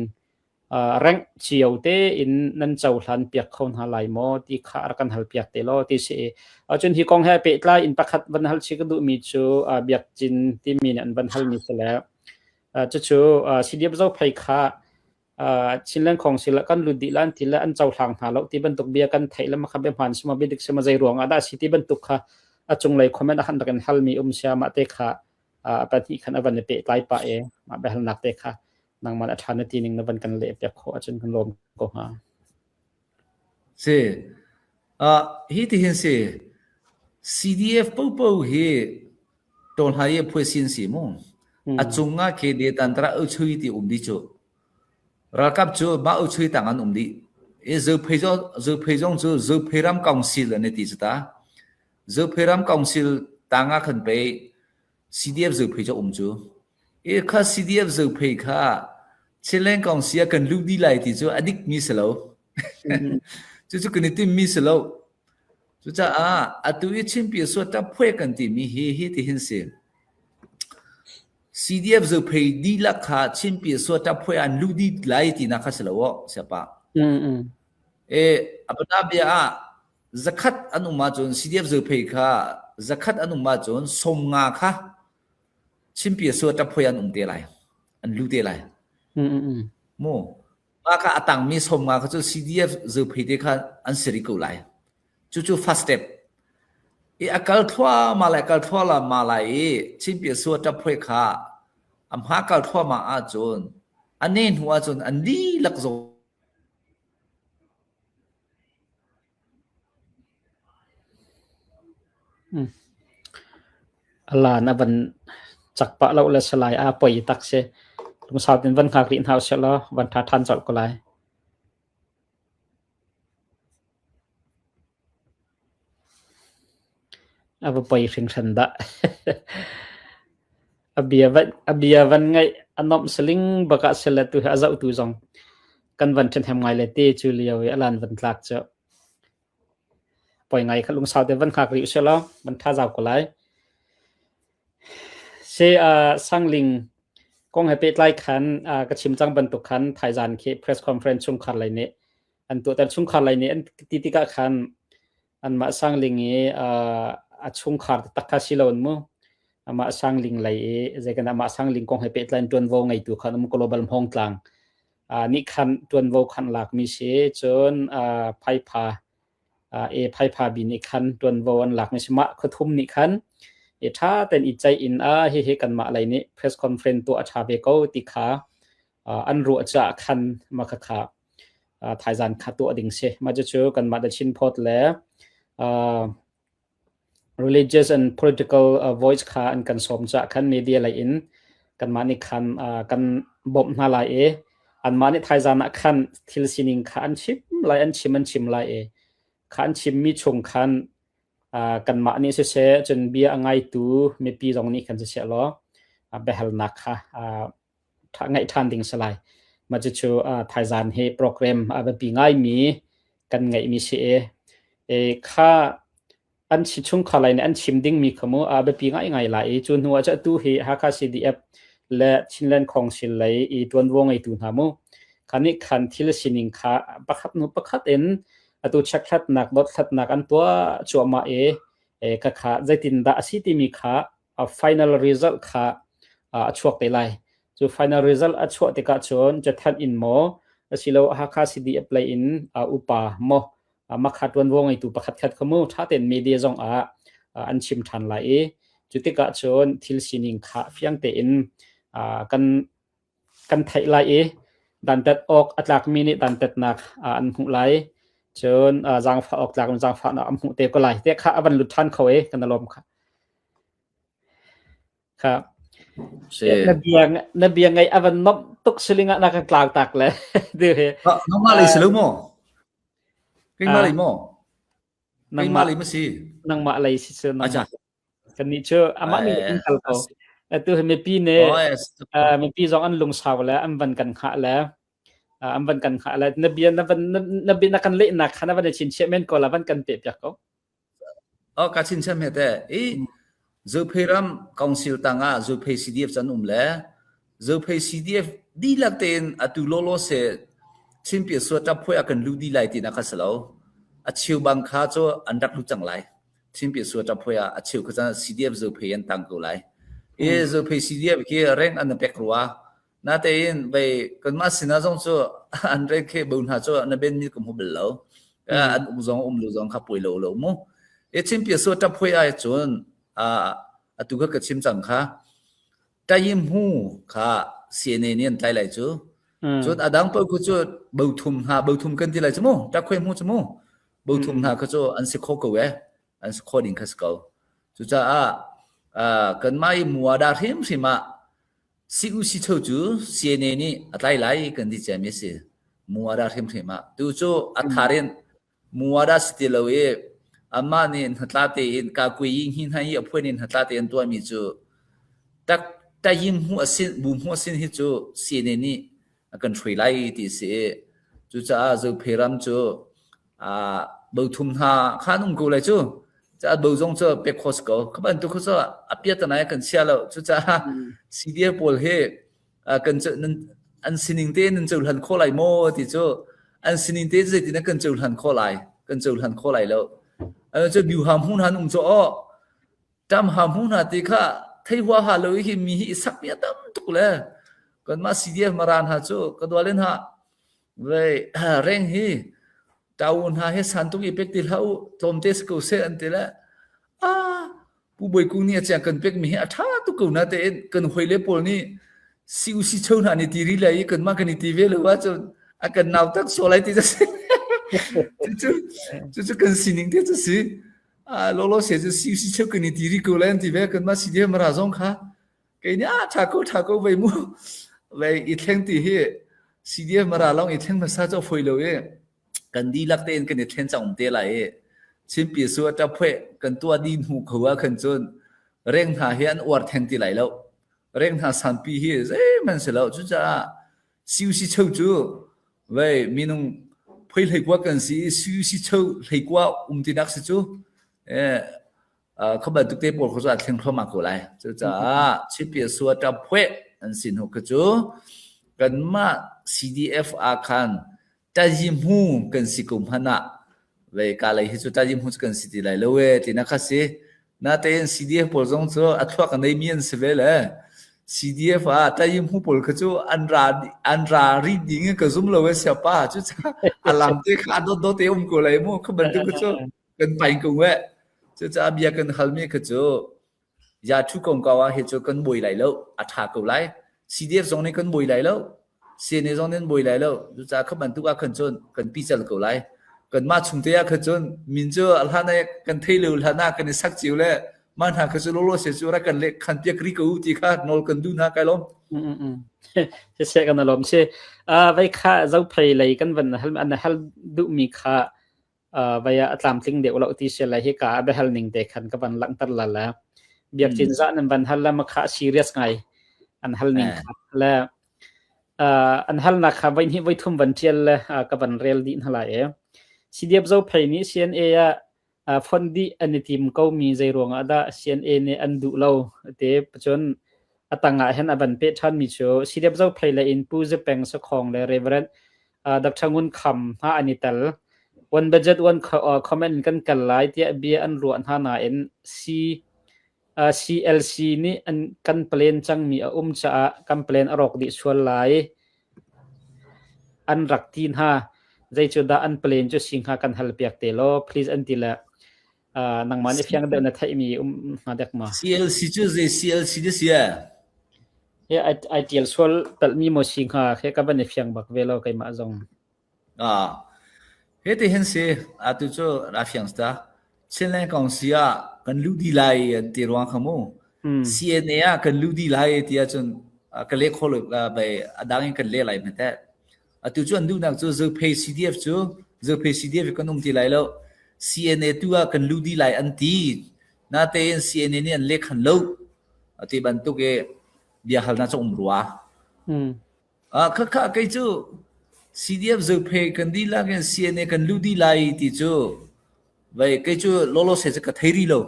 aa, rengh cio tein nan cohlan piak kho hna lai maw ti kha a rak kan hal piak te law ti si i. Ahcun hi kong he a pehtlai in pakhat van hal chih ka duhmi cu, aa, Biakcin timi nih an van halmi si le, aa, cucu, aa, C D F Zophei kha, aa, Chinland Council ah kan lut dih lan ti le an cohlang hna lo ti bantuk bia kan theih le, mah kha bia hmaan si maw, bia dik si maw, zei ruangah dah si ti bantuk kha a cunglei comment ah khan rak in halmi um sia, mah te kha, aa, a pahnih khan a van i pehtlai pah e, mah biahalnak te kha nangmah a ṭha na ti ning na van kan leh piak khawh ahcun kan lawm ko hnga. Si. Aa, hi tihin si. C D F ပို့ပို့ ဟေ တော်လှန်ရေးအဖွဲ့အစည်း စီမူ အကျုံးငါ KDA တန်တရာအုပ်ချုပ်ရေး တီးအုံးဒီးကျို ရကပ်ကျို မအုပ်ချုပ်ရေး တန်ငါအုံးဒီး အဲ ဇုတ်ဖဲကြောင့် ဇုတ်ဖဲကြောင့်ကျို ဇုတ်ဖဲရမ်ကောင်စီလၢ နေတီးစတာ ဇုတ်ဖဲရမ်ကောင်စီ တန်ငါခန့်ပဲ CDF ဇုတ်ဖဲကြောင့်အုံးကျို အဲ ခါ CDF ဇုတ်ဖဲခါ ချင်းလဲန်းကောင်စီ အကလုာ်ဒ်လဲၣ်တီးကျို အဒိတ်မံစလီၤ ကျို ကျို ကနံၣ်တမံစလီၤ ကျို ကျါ အ အတုၤအံၤ ချင်းပြည်အစိုးရတပ်ဖွဲ့ ကနံၣ်တမံဟ့ ဟ့ တဟ့ၣ်စ့ CDF ဇုတ်ဖဲဒ်လဲၣ်ခါ ချင်းပြည်အစိုးရတပ်ဖွဲ့ အကလုာ်ဒ်လဲၣ်တီးနၤခါစလီၤ ဆရာပါ အဲ အပနဘဵအ ဇခတ်အနုမကျို CDF ဇုတ်ဖဲခါ ဇခတ်အနုမကျို စီၤမငါခါ ချင်းပြည်အစိုးရတပ်ဖွဲ့ အကလုာ်တဲလဲၣ် အကလုာ်တဲလဲၣ် မိၢ် မခါအတၢ်မံ စီၤမငါခါကျို CDF ဇုတ်ဖဲတဲခါ အကလုာ်စံးကိးလဲၣ် ကျို ကျို first step အဲ အကလုာ်ထွဲမၤလဲၣ် အကလုာ်ထွဲလၢမၤလဲၣ်အံၤ ချင်းပြည်အစိုးရတပ်ဖွဲ့ခါ အမၤကလုာ်ထွဲမၤအါကျို အန့ၣ်ဟူအါကျို အကလုာ်လၢကစီၣ် အလၢ်နဘၣ် စၢ်ပာ်လီၤလၢစလၢ်အါပှဲၤတၢ်စ့ လူၤစၢ်တ့ၢ် ဝၢၼ်ဃၣ်ကရံၣ်နဟးစ့လီၤ ဝၢၼ်ထါထၢၣ်စ့ၢ်ကီးလဲၣ် အဝဲပှဲၤရံၣ်ရၢၢ်ဒၣ် အဘံၣ်အဝဲ အဘံၣ်အဝဲငဲၢ် အနီၢ်စလံဘၣ်ကးစဲလဲၣ် တုၤဟဲအစၢ်အုးတုၤစီၤ ကၣ်ဝၣ်ထၢၣ်ဟဲမုၢ်ဂီၤလဲၣ်တ့ၢ် ကျိုလံအဝဲ အလၢ်နဝၢၼ်ကျါကၠိ ပှဲၤငါခါ လူၤစၢ်တ့ၢ် ဝၢၼ်ဃၣ်ကရံၣ်စ့လီၤ ဝၢၼ်ထါစ့ၢ်ကီးလဲၣ် စ့ အ စၣ်လံၣ် ကီၢ်ဟဲပ့းကျဲခါ အ ကဆံၣ်မၠၣ်ဘၣ်တုၤခါ ထၢၣ်စၣ်ခါ press conference ဆူၣ်ခါလဲၣ်န့ၣ် အတၢ်ဆူၣ်ခါလဲၣ်န့ၣ် အတံၢ်တံၢ်ကးခါ အမ့ၢ်စၣ်လံၣ်အံၤ အဆူၣ်ခါတၢ်ခါစံးလီၤမူ အမ့ၢ်စၣ်လံၣ်လဲၣ်အံၤ စ့ၢ်ကီး အမ့ၢ်စၣ်လံၣ် ကီၢ်ဟဲပ့းကျဲ တွၢ်ဝီၤငဲၢ်တူၢ်ခါ မူ global မဟီၣ်ကျၢၣ် အ န့ၣ်ခါ တွၢ်ဝီၤခါ လၢ်မံစ့ ကျို အ ဖဲဖး အ အ့ ဖဲဖးဘံၣ်န့ၣ်ခါ တွၢ်ဝီၤလၢ်မံစ့ မး ခီထုမ်န့ၣ်ခါ အ့ ထါတဲၣ်အံၤ ကၠဲအံၤ အဟ့ၣ်ဟ့ၣ်ကၣ်မးလဲၣ်န့ၣ် press conference တိၣ်အထါဝဲကီးတံၢ်ခါ အ အရူးအစၢ်ခါ မခါခါ အ ထၢၣ်စၣ်ခါတိၣ်အဒိၣ်စ့ မ့ၢ်ကၠိ ကၣ်မးတၢ်ဆ့ၣ်နီၤဖီတလဲၣ် အ religious and political voice ခါ အကၠိ စီၤမၠၣ်ခါ media လဲၣ်အံၤ ကၣ်မးန့ၣ်ခါ အ ကၠိဘီၣ်နၤလဲၣ်အံၤ အမ့ၢ်န့ၣ် ထၢၣ်စၣ်ခါ ထံၣ်စ့ၣ်န့ၣ်ခါ အဆံၣ်လဲၣ် အဆံၣ် အဆံၣ်လဲၣ်အံၤ ခါ အဆံၣ်မံဆူၣ်ခါ အ ကၣ်မးန့ၣ်စ့ၢ်ကီး ကျို ဘံၣ်အငဲၢ်တူၢ် မ့ၢ်ပံၤစီၤန့ၣ်ခါစ့ၢ်ကီးလီၤ အဘဲဟဲလၢနၤခါ အ ထါငဲၢ်ထၢၣ်ဒိၣ်စ့လဲၣ် မ့ၢ်ကၠိ အ ထၢၣ်စၣ်ဟ့ၣ် program အ ဘဲပံၤငဲၢ်မံၤ ကၣ်ငဲၢ်မံၤစ့ၢ်အံၤ ခါ အဆံၣ်ဆူၣ်ခါလဲၣ်န့ၣ် အဆံၣ်ဒိၣ်မံၤခါမူ အဘဲပံၤငဲၢ်ငဲၢ်လဲၣ်အံၤ ကၠိ နူအကၠိ တုၤဟ့ၣ် ဟါခါ CDF လၢ ချင်းလဲန်းကောင်စီ လဲၣ်အံၤ တွၢ်ဝီၤငဲၢ်တူၢ်နၤမူ ခါန့ၣ်ခါ ထံၣ်စ့ၣ်န့ၣ်ခါ ပခတ်နူပခတ်အံၤ အတိၢ်ဆဲးချၢၣ်နၢ် ဒီးချၢၣ်နၢ် အတၢ်ကွၢ်ကၠိမးအံၤ ခါခါ စ့ၢ်ကီး တံၢ်နဒၣ်အဆံၣ်တံၢ်မံၤခါ အ final result ခါ အဆှီတဲလဲၣ် ကၠိ final result အဆှီတဲကးကၠိ ကၠိထၢၣ်အံၤမ့ၢ် အစံးလီၤ ဟါခါ CDF လဲၣ်အံၤ အ အုပၢ်မ့ၢ် အ မခါ တွၢ်ဝီၤငဲၢ်တူၢ် ပခတ်ခတ်ခါမူ ထါတဲၣ် media စီၤ အ အဆံၣ်ထၢၣ်လဲၣ်အံၤ ကၠိတဲကးကၠိ ထံၣ်စ့ၣ်န့ၣ်ခါ ဖဲအံၤတဲအံၤ ကၠိ ထံၣ်လဲၣ်အံၤ ဒၣ်တဲာ်အီၤ အတၢ်ကမံၤန့ၣ် ဒၣ်တဲာ်နၢ် အ အမူလဲၣ် ကၠိ စၢင်ဖးအီၤ တၢ်ကမံၤ စၢင်ဖးနၢ် အမူတဲကီးလဲၣ် တဲခါ အဝဲလူၤထၢၣ်ခီဝဲ ကၠိ နလီၤမခါ ခါ နဘံၣ် နဘံၣ်ငဲၢ် အဝဲနီၣ် တုၣ်စ့ၢ်လံ နကကျါတၢ်လဲၣ် ဒ်ဟ့ၣ် နီၣ်မးလံစ့ၢ်လၢမ့ၢ် ကၠိမးလံမ့ၢ် ကၠိမးလံမ့ၢ်စ့ၢ် နီၣ်မးလံစ့ၢ် ကၠိ ကနံၣ်ကၠိ အမ့ၢ်န့ၣ် ကၠိကၠိ အတုၤဟ့ၣ်မ့ၢ်ပံၤန့ၣ် မ့ၢ်ပံၤစီၤ အလူၤစၢ်ဝဲလဲၣ် အဝဲကၣ်ခါလဲၣ် အဝဲကၣ်ခါလဲၣ် နဘံၣ် နဘံၣ် နကၠိလဲၣ်နခါ နဝဲန့ၣ် ဆ့ၣ်ဆ့ၣ်မ့ၢ်ကီးလဲၣ် ဝဲကၠိပ့းပ့းကီး အကၠိဆ့ၣ်ဆ့ၣ်မ့ၢ်တဲ အံၤ ကၠိဖဲရမ် ကောင်စီ တၢ်ငါ ကၠိဖဲ CDF ကၠိအုံးလဲၣ် ကၠိဖဲ CDF ဒ်လဲၣ်တဲ အတုၤလီၤလီၤစ့ၢ် ချင်းပြည်အစိုးရတပ်ဖွဲ့ အကလုာ်ဒ်လဲၣ်တီးနၤခါစ့ၢ်လီၤ အဆၢၣ်ဘၣ်ခါကၠိ အတၢ်ကလုာ်ကၠီလဲၣ် ချင်းပြည်အစိုးရတပ်ဖွဲ့ အဆၢၣ်ခါကၠိ CDF ကၠိဖဲ အတၢ်ကလုာ်လဲၣ် အံၤ ကၠိဖဲ CDF ကၠိ ရဲၣ်အနပျဲၢ်ကရူၢ် နတဲအံၤ ဝဲ ကၠိမးစ့ၢ်နၤစီၤကၠိ အရဲၣ်ကၠိ ဘၣ်နၤကၠိ နဘဲန့ၣ်ကမူဘၣ်လီၤ အ အုၣ်စီၤ အုၣ်လူၤစီၤခါပှဲၤလီၤလီၤမ့ၢ် အံၤ ချင်းပြည်အစိုးရတပ်ဖွဲ့ အကၠိ အ အတုၤခါကဆံၣ်မၠၣ်ခါ တပ်ရင်းမှူးခါ စ့ၢ်န့ၣ်န့ၣ် တၢ်လဲၣ်ကၠိ ကၠိ အဒၢၣ်ပၢၢ်ကၠိ ဘုတ်ထုမ်နၤ ဘုတ်ထုမ်ကၠိတဲလဲၣ်ကၠိမ့ၢ် တပ်ခွဲမှူးကၠိမ့ၢ် ဘုတ်ထုမ်နၤကၠိ အစံးခီကဝဲ an si khawh ding kha si ko. Cucaah, aa, kanmah i muada hrimhrim ah si u si cho cu C N A nih a tlai lai kan ti ciami a si. Muada hrimhrim ah. Tu cu a thar in muada si ti lo i, amah nih hnatlate in, ka kui i hni hna i a phuan in hnatlate an tuahmi cu tak tayi hmuh a sin, bu hmuh a sin hi cu C N A nih a kan hruai lai ti si i, cucaah Zophei ram cu, aa, bo thum hna kha an um ko lai cu. Caah bo zong cu pek khawh si ko. Kha bantuk kha cu a piat tanai kan chia lo. Cucaah C D F pawl hi, aa, kan co-, nan, an sining te nan cohlan khawh lai maw ti cu, an sining te zeitin a kan cohlan khawh lai, kan cohlan khawh lai lo. An cu biuha hmu hna an um cu aw, tam ha hmu hna ti kha thei hua ha lo i hi mi hi i sakmi a tam tuk le. Kanmah C D F Mara hna cu ka dual in ha, vei, reng hi, tau hna hi san tuk i pek ti hlah u, tlawmte si ko seh an ti le. Ah, Pu Bawi Kung nih a ciang kan pekmi hi a ṭha tuk ko, natein kan hawile pawl nih si u si cho hna ni ti rih lai i kanmah kan i ti ve lo ahcun a kan nau tak sual lai ti cu si. Cucu, cucu kan sining te cu si. Ah, lawlaw se cu si u si cho kan i ti rih ko lai an ti ve, kanmah C D F Mara zong kha. Kei nih, ah, ṭha ko, ṭha ko, vei mu. Vei i thleng ti hi C D F Mara lawng i thleng hmasa cu a fawi lo i kan dihlak tein kan i thlen cang um te lai i Chin PSO a ṭap hmuh kan tuah dih hnu kho ah khan cun reng hna hi an uar theng ti lai lo. Reng hna sanpi hi zeihmanh si lo. Cucaah si u si cho cu, vei, minung phoi hleikua kan si i si u si cho hleikua um tinak si cu, eh, aa, kha bantuk te pawl kha cu a thleng hrawm a ko lai. Cucaah Chin PSO a ṭap hmuh an si hnu kha cu kanmah C D F ah khan tayi hmu kan si ko hmanh ah, vei, ka lei hi cu tayi hmu cu kan si ti lai lo e, tinak kha si. Natein C D F pawl zong cu a thluak a neimi an si ve le. C D F ah tayi hmu pawl kha cu an ra, an ra rih ding i ka zum lo e, siapa. Cucaah a lamte kha a dawtdawt te um ko lai mu, kha bantuk kha cu kan pain ko ve. Cucaah bia kan halmi kha cu, ya thu kong kau ah hi cu kan buai lai lo, a ṭha ko lai. C D F zong nih kan buai lai lo, C N A zong nih an buai lai lo. Cucaah kha bantuk ah khan cun kan pical ko lai. Kanmah chungte ah khan cun min cu a hlan ah kan thei lo hlan ah kan i sak cio le, mah hna kha cu lawlaw se cu rak kan leh khan piak rih ko u ti kha nawl kan duh hna, kai lawm. Mm, mm, mm. Siseh, kan lawm si. Ah, vei kha Zophei lei kan van hal, an hal duhmi kha, aa, vei ah a tlamtling deuh lo ti si lai hi ka a biahal ning te khan ka van langhter lala. Biakcin zah nan van hal le, makha serious ngai an hal ning kha le, aa, an halnak kha voi hnih voi thum van ṭial le, aa, ka van rel dih hna lai e. C D F Zophei nih C N A ah, aa, fon dih an i tim ko mi zei ruangah dah C N A nih an duh lo ti cun a tangah hin a van peh ṭhanmi cu C D F Zophei le in Pu Zepeng Sakhong le Reverend, aa, Doctor Ngun Kham hna an i tel. One budget, one co-, aa, comment in kan kal lai tiah bia an ruah hna nain C, aa, C L C nih an kan plan cangmi a um caah kan plan a rawk dih sual lai an rak ti hna. Zei cu dah an plan cu si hnga kan hal piak te law, please an ti le. Aa, nangmah nih fiang deuh na theihmi um hna dek maw? C L C cu zei C L C dah si a? He, ai, ai tial sual palhmi maw si hnga, he ka van i fiang bak ve lo keimah zong. Aa, he ti hin si, atu cu raa fiang si ta. Chinland Council ah kan luh dih lai an ti ruang kha mu. Hmm. C N A ah kan luh dih lai ti ahcun, aa, ka leh khawh lo, aa, bai a dang in kan leh lai hmanh te. Atu cu an duhnak cu Zophei C D F cu, Zophei C D F kan um ti lai lo. C N A tu ah kan luh dih lai an ti. Natein C N A nih an leh khan lo. A ti bantuk i bia halnak cu um rua. Hmm. Ah, kha, kha, kei cu C D F Zophei kan dihlak in C N A kan luh dih lai ti cu, vei, kei cu lawlaw se cu ka thei rih lo.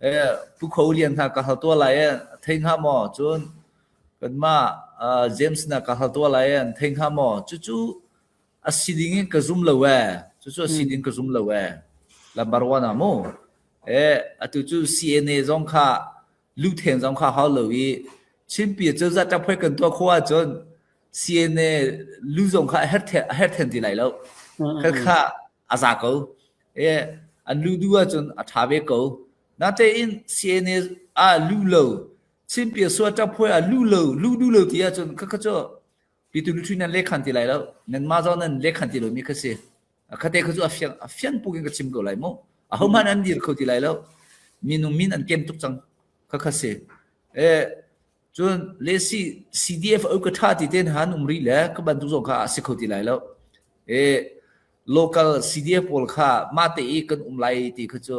Eh, Pu Kho Lian hna ka hal tuah lai, eh, thei hnga maw? Cun kanmah, ah, James hna ka hal tuah lai, eh, thei hnga maw? Cucu a si ding in ka zum lo, eh. Cucu a si ding ka zum lo, eh. Lambar wan ah mu. Eh, atu cu C N A zong kha luh then zong kha hau lo i, Chinpi cozah ṭap hoi kan tuah khawh ahcun C N A luh zong kha a herh then, a herh then ti lai lo. Mm, mm, kha, mm, kha a za ko. Eh, an luh duh ahcun a ṭha ve ko. Natein C N A ah luh lo, Chinpi a sual ṭap hoi ah luh lo, luh duh lo ti ahcun kha, kha cu Pitu Lutri nan leh khan ti lai lo. Nanmah zong nan leh khan ti lo mi kha si. A khate kha cu a fian, a fian puk in ka chim ko lai mu. Ahohmanh an dir kho ti lai lo. Minung min an kem tuk cang. Kha kha si. Eh, cun lesi C D F au ka ṭha ti ten han um rih le ka bantuk zong kha a si kho ti lai lo. Eh, local C D F pawl kha mah te i kan um lai ti kha cu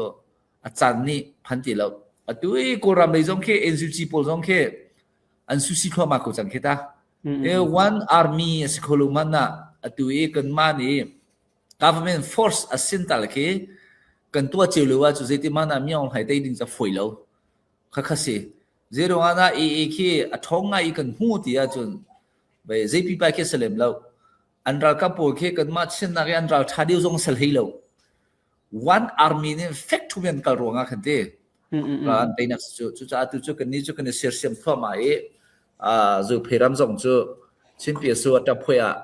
a caan nih phan ti lo. Atu i Kawlram lei zong khi N U G pawl zong khi an susi thluahmah ko cang khi ta. Eh, one army a si kho lo hmanh ah atu i kanmah nih government force a sin tal khi kan tuah cio lo ahcun zeiti hmanh ah mi aung hlai tei ding ca foi lo. Kha kha si. Zei ruangah dah A A khi a ṭhawng ngai i kan hmu ti ahcun, bai, zeipi pa khi a si lem lo. An ralkap pawl khi kanmah chinnak i an ral ṭha deuh zong a si hlei lo. One army nih fek ṭhum in an kal ruangah khan ti. Ral an teinak si cu. Cucaah atu cu kannih cu kan i sersiam thluahmah i, aa, Zophei ram zong cu Chin P S O a ṭap phuai ah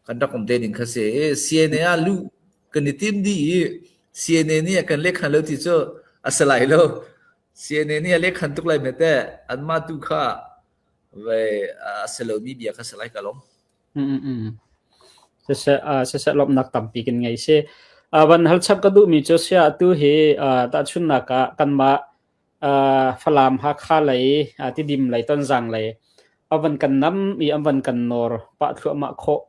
kan rak um te ding kha si. Eh, C N A ah luh kan i tim dih i C N A nih a kan lek khan lo ti cu a si lai lo. C N A nih a lek khan tuk lai mete, anmah tu kha vai, a si lomi bia kha si lai ka lawm. Siseh, aa, siseh, lawmhnak tampi kan ngei si. Aa, van hal chap ka duhmi cu sia atu hi, aa, tahchunhnak ah kanmah, aa, Falam Hakha lei, aa, Tidim lei, Tonzang lei a van kan nam i an van kan nor pah thluahmah khawh,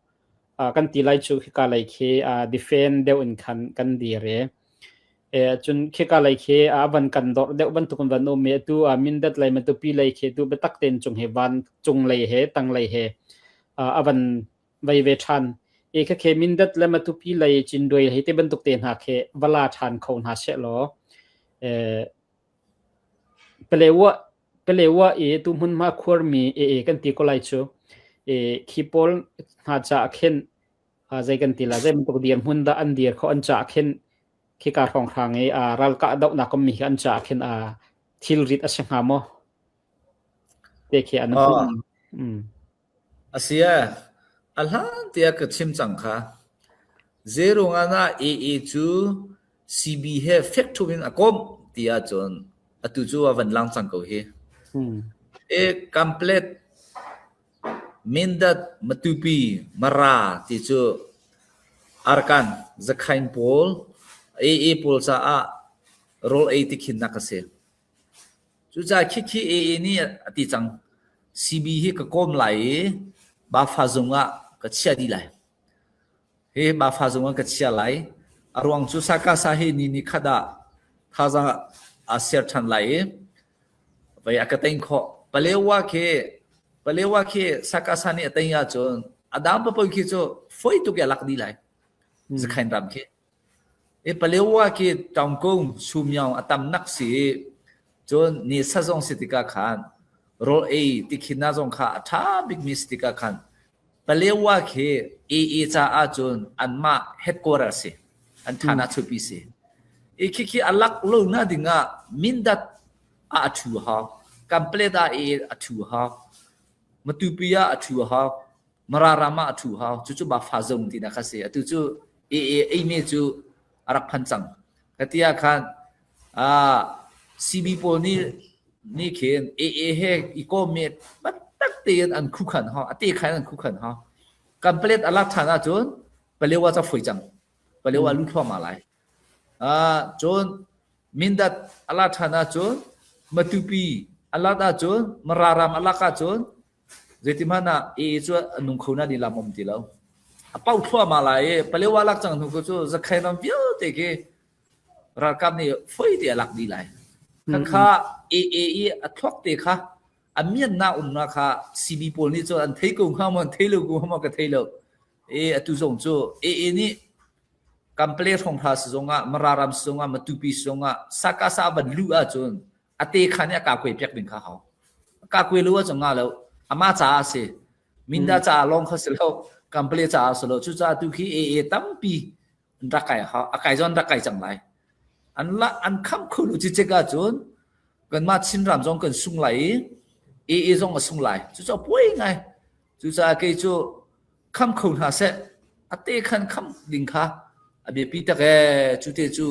aa, kan ti lai cu khika lei khi, aa, defend deuh in khan kan dir i, eh, cun khika lei khi, aa, a van kan dorh deuh bantuk in van um i atu, aa, Mindat lei, Matupi lei khi tu biatak tein cung hi van cung lei he, tang lei he, aa, a van vei ve ṭhan. I kha khi Mindat le Matupi lei, Cinduai hei te bantuk te hna khi va la ṭhan kho hna seh law. Eh, Palewa, Palewa i tu hmunhma khuarmi A A kan ti ko lai cu, eh, khi pawl hna caah khin, aa, zei kan ti lai, zei bantuk dirhmun dah an dir kho an caah khin, khika hrawnghrang i, aa, ralkah dohnak ummi hi an caah khin, aa, thilrit a si hnga maw? Te khi an hmuh. A si a, a hlan tiah ka chim cang kha. Zei ruangah dah A A cu C B he fek ṭhum in a komh ti ahcun atu cu a van lang cang ko hi. E, Kanpetlet, Mindat, Matupi, Mara ti cu Arakan, Zakhain pawl, A A pawl caah rawl ei tikhinnak a si. Cucaah khikhi A A nih a ti cang, C B hi ka kawm lai i, Bafa zung ah ka chia dih lai. Hi Bafa zung ah ka chia lai. A ruang cu Sakasa hi ni nikhat ah thazaang a ser ṭhan lai i, vai a ka tein khawh. Palewa khi, Palewa khi Sakasa nih a tein ahcun a dang paoh khi cu foi tuk i a lak dih lai. Zakhain ram khi. I Palewa khi Ṭaungkung, Sumiaw a tamnak si i, cun nisa zong si tikah khan, rawl ei tikhinnak zong kha a ṭha bikmi si tikah khan, Palewa khi A A caah cun anmah headquarter si, an ṭhan ah chupi si. I khikhi a lak lo hna dingah Mindat ah a ṭhu hau, Kanpetlet ah A A a ṭhu hau, Matupi ah a ṭhu hau, Mara ram ah a ṭhu hau, cucu Bafa zung tinak kha si. Atu cu A A eimi cu a rak phan cang. Ka ti ah khan, aa, C B pawl nih, nih khin A A he i kawm i bantuk tein an khuh khan hau, a te khan an khuh khan hau. Kanpetlet a lak ṭhan ahcun Palewa ca foi cang. Palewa lu thluahmah lai. Aa, cun Mindat a lak ṭhan ahcun, Matupi a lak ahcun, Mara ram a lak ahcun, zeiti hmanh ah A A cu a nung kho hna dih lam um ti lo. A paoh thluahmah lai i, Palewa lak cang hnu ko cu, Zakhain ram vialte khi ralkap nih foi te a lak dih lai. Kha kha A A i a thluak te kha, a miannak umnak kha, C B pawl nih cu an thei ko hnga maw, an thei lo ko hnga maw, ka thei lo. I atu zong cu, A A nih Kanpetlet hrawnghrang si zongah, Mara ram si zongah, Matupi si zongah, Sakasa a van luh ahcun, a te khan i a kakuai piak ding kha hau. A kakuai lo ahcun nga lo, amah caah a si. Mindat caah lawng kha si lo, Kanpetlet caah a si lo. Cucaah tu khi A A tampi an rak kai hau, a kai zong an rak kai cang lai. An la, an khamh kho lo cikcek ahcun, kanmah Chin ram zong kan sung lai i, A A zong a sung lai. Cucaah puai ngai. Cucaah kei cu kham kho hna seh, a te khan kham ding kha a biapi tak e, cu te cu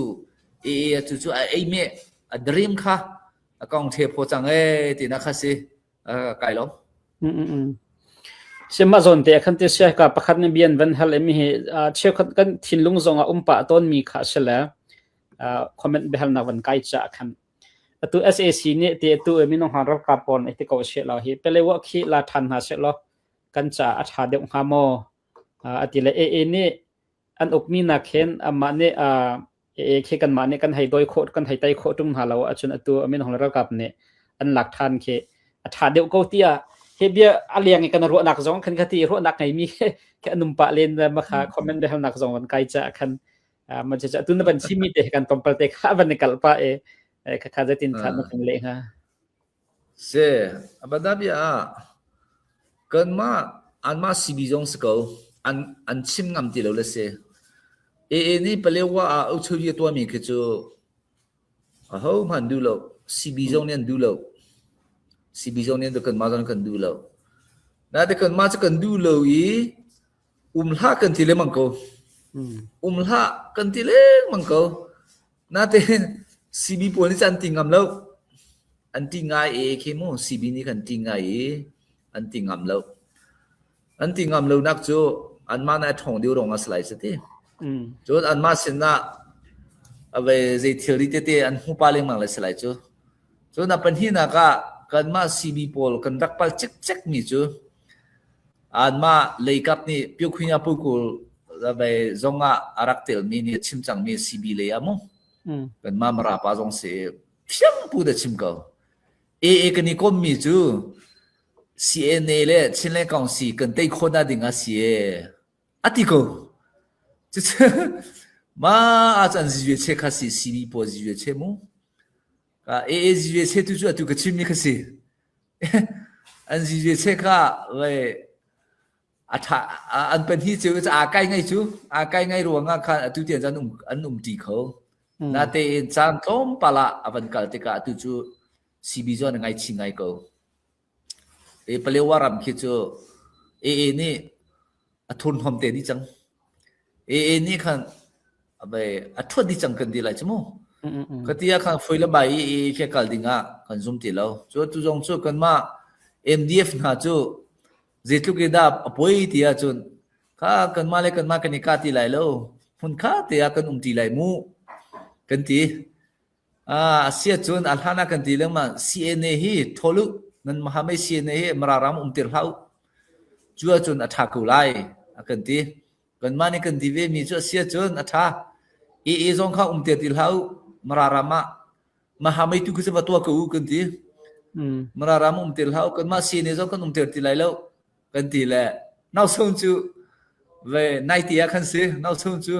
A A cu cu a eimi a dream kha a kong ṭhe phaw cang e, tinak kha si, a kai lo. Sima zawn te khan ti sia ka pakhat nih bian van hal emi hi, aa, cheukhat kan thinlung zong a um pah tawnmi kha a si le, ah, comment biahalnak van kai caah khan. Atu S A C nih ti atu minung hang ralkap pawl nih ti ko seh lo hi. Pele wah khi la than hna seh lo. Kan caah a ṭha deuh hnga maw? Ah, a ti le A A nih an ukmi nak hin amah nih, ah, A A khi kanmah nih kan hei dawi khawh, kan hei tai khawh ṭung hna lo ahcun atu a minung le ralkap nih an lak ṭhan khi a ṭha deuh ko tiah he bia a leng i kan ruahnak zong khan kha ti ruahnak ngeimi khi an um pah len makha comment biahalnak zong van kai caah khan, ah, man caah atu na van chimmi te hi kan tlawmpal te kha a van i kalh pah i, eh, kha kha zeitin kha na kan leh hnga. Se, a ban dami ah, kanmah, anmah C B zong si ko, an, an chim ngam ti lo le se. A A nih pale wah ah ocho a tuahmi khi cu, ahohmanh an duh lo, C B zong nih an duh lo. C B zong nih an duh, kanmah zong kan duh lo. Nate kanmah cu kan duh lo i, um hlah kan ti lengmang ko. Um hlah kan ti lengmang ko. Nate C B pawl nih cu an ti ngam lo. An ti ngai e khi mu, C B nih kan ti ngai i an ti ngam lo. An ti ngam lo nak cu anmah nih a ṭhawng deuh ruangah a si lai cu ti. Cun anmah sinah a vei zei thil dih tete an hmu pah lengmang le si lai cu. Cun a pahnihnak ah kanmah C B pawl kan rak palh cikcek mi cu anmah leikap nih Pio Khuinya Pukul a vei zongah a rak telmi nih a chim cangmi C B lei ah mu. Kanmah Mara pa zong si fiang pu dah chim ko. A A kan i kommi cu C N A le Chinland Council kan tei khawh hna ding a si e, a ti ko. Cucu mah ah cun an zizwe che kha si, C B pawl zizwe che mu. Ka A A zizwe che tu cu atu ka chimmi kha si. An zizwe che kha vai a ṭha, a, an pahnih cu aa kai ngai cu, aa kai ngai ruangah khan atu tiang cun an um, an um ṭi kho. Natein caan tlawmpal ah a van kal tikah atu cu C B zong a ngaichih ngai ko. E, Palewa ram khi cu A A nih a thurhnawm te dih cang. A A nih khan a bei, a ṭhuat dih cang kan ti lai cu mu. Ka ti ah khan fawi le bai i A A khi a kal ding ah kan zum ti lo. Cu atu zong cu kanmah M D F hna cu zeitluk i dah a poi ti ahcun kha kanmah le kanmah kan i kah ti lai lo. Hmun kha te ah kan um ti lai mu kan ti. Ah, a si ahcun a hlan ah kan ti lengmang, C N A hi ṭhawl u, nan mahamei C N A hi Mara ram umter hlah u. Cu ahcun a ṭha ko lai, a kan ti. Kanmah nih kan ti ve mi cu a si ahcun a ṭha. A A zong kha umter ti hlah u, Mara ram ah. Mahamei tu kha cu va tuah ko u, kan ti. Mara ram umter hlah u, kanmah C N A zong kan umter ti lai lo. Kan ti le, nauso cu, ve, naite ah khan si, nauso cu,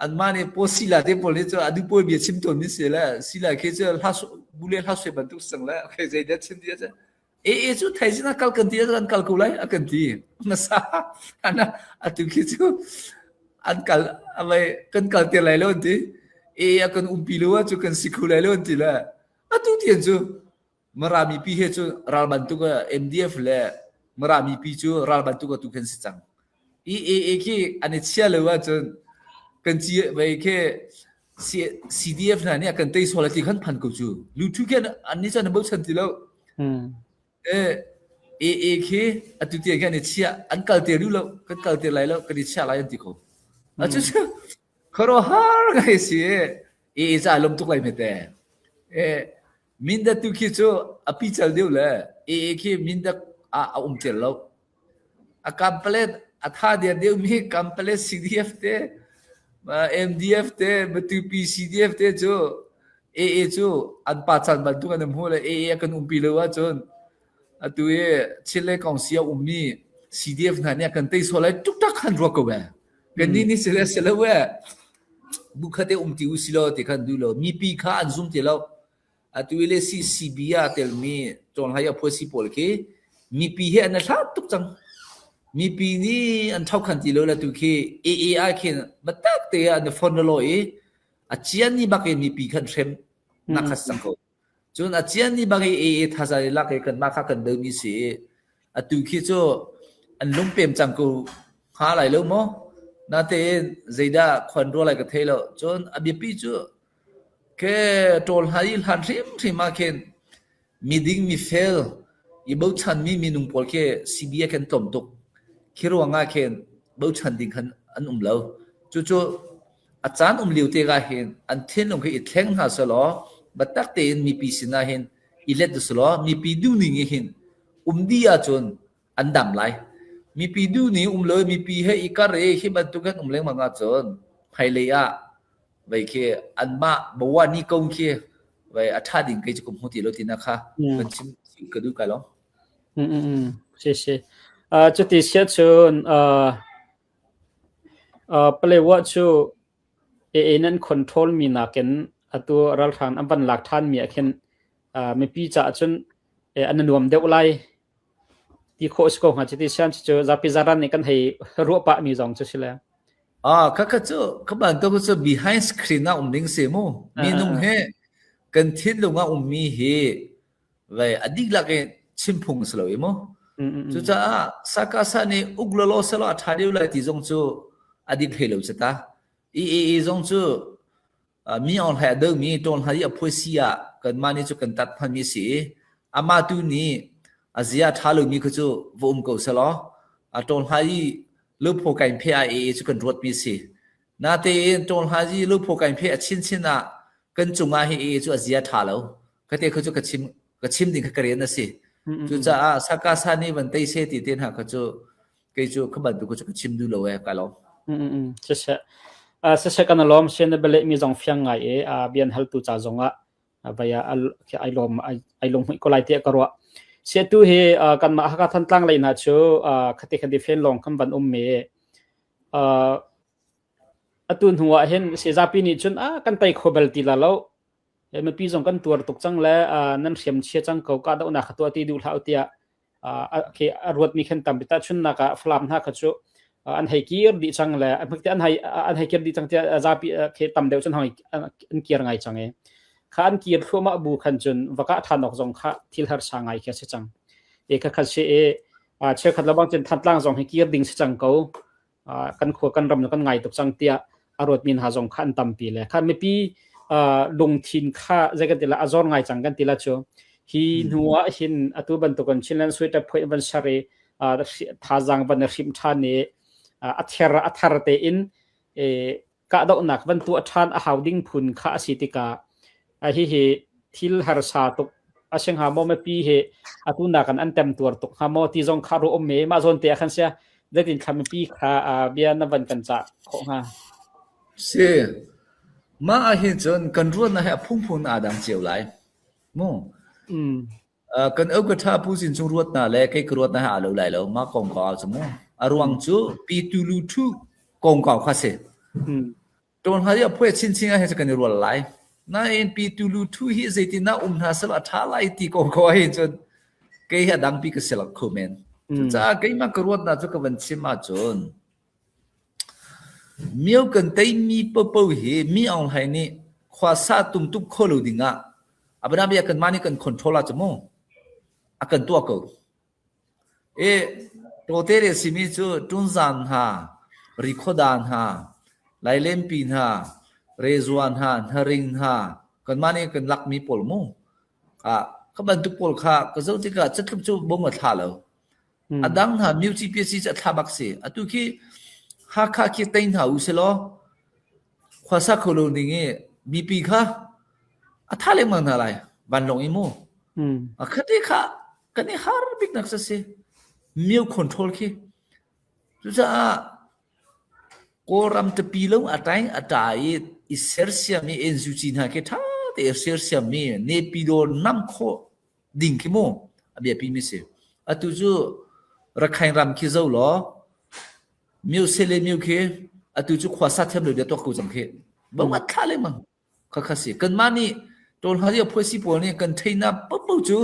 anmah nih Paul Sila te pawl nih cu, a duh pawi bia chim tawn mi si le, Sila khi cu, hla su-, bu le hla suai bantuk sang le, okay, zeidah chim ti a si. A A cu thaizing a kal kan ti, a kan kal ko lai, a kan ti. Masa, ana, atu khi cu, an kal, a vai, kan kal ter lai lo an ti. A A a kan umpi lo ah cu kan si kho lai lo an ti le. Atu tiang cu, Mara mipi he cu ral bantuk ah M D F le Mara mipi cu ral bantuk ah tu khan si cang. I A A khi an i chia lo ahcun kan ci ve khi C-, C D F hna nih a kan tei sual a ti khan phan ko cu. Lu thu khi an, an i chan bochan ti lo. Eh, A A khi atu tiang khi an i chia, an kalter duh lo, kan kalter lai lo, kan i chia lai an ti ko. Acu cu, khuaruahhar ngai si, eh, A A ca a lawm tuk lai hmete. Eh, Mindat tu khi cu a pical deuh le, A A khi Mindat ah a umter lo. A kampalet, a tha der deuh mi kampalet C D F te, ah, M D F te, matupi C D F te cu, A A cu an pa caan bantuk an hmu le, A A a kan umpi lo ahcun, atu i Chinland Council a ummi C D F hna nih a kan tei sual lai tuk tak khan ruak ko ve. Kan nih nih si le si lo ve. Bu khat te um ti u si lo, ti khan duh lo. Mipi kha an zum ti lo. Atu i le C C B ah a telmi Tonghai a phuasi pawl khi mipi he an i hlat tuk cang. Mipi nih an ṭhau khan ti lo le tu khi A A ah khin batak te ah an i form lo i a cian ni bak i mipi khan hrem nak kha cang ko. Cun a cian ni bak i A A thazaang i lak i kanmah kha kan domi si i atu khi cu an lungpem cang ko hnga lai lo maw? Natein zeidah khuan ruah lai ka thei lo. Cun a biapi cu Ke ṭawl hna i hlan hrimhrim ah khin miding mifel i bochanmi minung pawl khi C B ah khin tlawm tuk. Khi ruangah khin bochan ding khan an um lo. Cucu a caan um lio te ga hin an thinlung khi i thleng hna seh law, biatak tein mipi sinah hin i let seh law, mipi duhning i hin um dih ahcun an dam lai. Mipi duhning um lo, mipi he i kar e, hi bantuk he um lengmang ahcun hmailei ah vei khi anmah bawa ni kong khi vei a ṭha ding kei cu ka hmu ti lo tinak kha kan chim ka duh kai lo. Si, si. Ah, cuti si ahcun, ah, ah, Palewa cu A A nan control mi nakin atu ralhrang an van lak ṭhan mi ah khin, ah, mipi caah cun, eh, an nuam deuh lai ti khawh si ko hnga. Cuti si ahcun cu zapi zaran nih kan hei ruah pah mi zong cu si le. Ah, kha kha cu, kha bantuk cu behind screen ah um ding si mu. Minung he kan thinlung ah ummi hi vei a dihlak i chimphung si lo i mu. Cucaah sakasa nih uk lolo seh law a ṭha deuh lai ti zong cu a dik hlei lo cata. I A A zong cu, ah, mi awn hlei a domi ṭawn hlei a phuai si ah kanmah nih cu kan tat hmanmi si i, amah tu nih a zia ṭha lomi kha cu va um ko seh law, a ṭawn hlei lo phaw kain phe ah A A cu kan ruatmi si. Natein ṭawn hlei lo phaw kain phe a chinchin ah kan cungah hi A A cu a zia ṭha lo. Kha te kha cu ka chim, ka chim ding kha ka rian a si. Cucaah sakasa nih van tei seh ti te hna kha cu kei cu kha bantuk kha cu ka chim duh lo e, ka lo. Siseh, ah, siseh kan lawm si, na bialehmi zong fiang ngai e, ah, biahaltu ca zongah, ah, vaya, ah, ai lawm, ai, ai lawm hmuih ko lai tiah ka ruah. Siatu hi, ah, kanmah Hakha Thantlang lei hna cu, ah, khati khati fen lawng kan van um mi. Ah, atu hnu ah hin si zapi nih cun, ah, kan tei kho bal ti la lo. Eh, mipi zong kan tuar tuk cang le, ah, nan hriam chia cang ko, kahdohnak kha tuah ti duh hlah u tiah, ah, a, khi a ruatmi khin tampi tahchunhnak ah Falam hna kha cu, ah, an hei kir dih cang le, a hmik te an hei, ah, an hei kir dih cang tiah, ah, zapi, ah, khi tam deuh cun hong, ah, an kir ngai cang e. Kha an kir thluahmah bu khan cun va kah ṭhan awk zong kha thil harsa ngai khi a si cang. E kha khan si e, ah, cheukhat lo bang cun Thantlang zong hi kir ding si cang ko. Ah, kan khua kan ram kan ngai tuk cang tiah a ruatmi hna zong kha an tampi le. Kha mipi, ah, lungthin kha zei kan ti la, a zor ngai cang kan ti la cu. Hi hnu ah hin atu bantuk in Chinland Sweater Point van ser i, ah, hri-, thazaang van hrim ṭhan i, ah, a ther, a thar tein, eh, kahdohnak van tuah ṭhan a hau ding phun kha a si tikah, a hihi thil harsa tuk a si hnga maw, mipi hi atu nakin an temtuar tuk hnga maw ti zong kha ruah um i, mah zawn te ah khan sia, zeitin kha mipi kha, aa, bia na van kan cah khawh hnga? Si. Mah ah hin cun kan ruatnak hi a phungphung a dang cio lai. Mu. Aa, kan auka ṭha Pu Zin Cung ruatnak le kei ka ruatnak hi aa lo lai lo, mah kongkau ah cu mu. A ruang cu Pi Tu Lu Thu kongkau kha si. Ṭawn hna i a phuai chinchin ah hin cu kan i rual lai. Nain Pi Tu Lu Thu hi zeitin ah um hna seh law a ṭha lai ti kongkau ah hin cun kei hi a dangpi ka si lo kho men. Cucaah keimah ka ruatnak cu ka van chim ahcun, mio kan teimi paohpaoh hi mi aung hlei nih khuasa tum tuk kho lo dingah a bianabia kanmah nih kan control ah cu mu a kan tuah ko. E, Tawte le simi cu Tunzan hna, Rikhoda hna, Lailempi hna, Rezua hna, Hnaring hna, kanmah nih kan lakmi pawl mu. Ah, kha bantuk pawl kha ka zoh tikah catluk cu bawm a thlah lo. A dang hna mio ci pia ci cu a thlah bak si. Atu khi Hakha khi tei hna u seh law, khuasa kho lo ning i mipi kha a ṭha lengmang hna lai, vanlawng i mu. A khate kha kan i har biknak si. Mio control khi. Cucaah Kawlram tapi lo a ṭai a ṭa i, i sersiam i N U G hna khi ṭha te i sersiam i Naypyidaw nam khawh ding khi mu a biapi mi si. Atu cu Rakhine ram khi zoh law, mio sele mio khi atu cu khuasa thiam lo dia tuak ko cang khi. Bang a thlah lengmang. Kha kha si. Kanmah nih, Ṭawn Hla Ri a phuai si pawl nih kan theihnak paohpaoh cu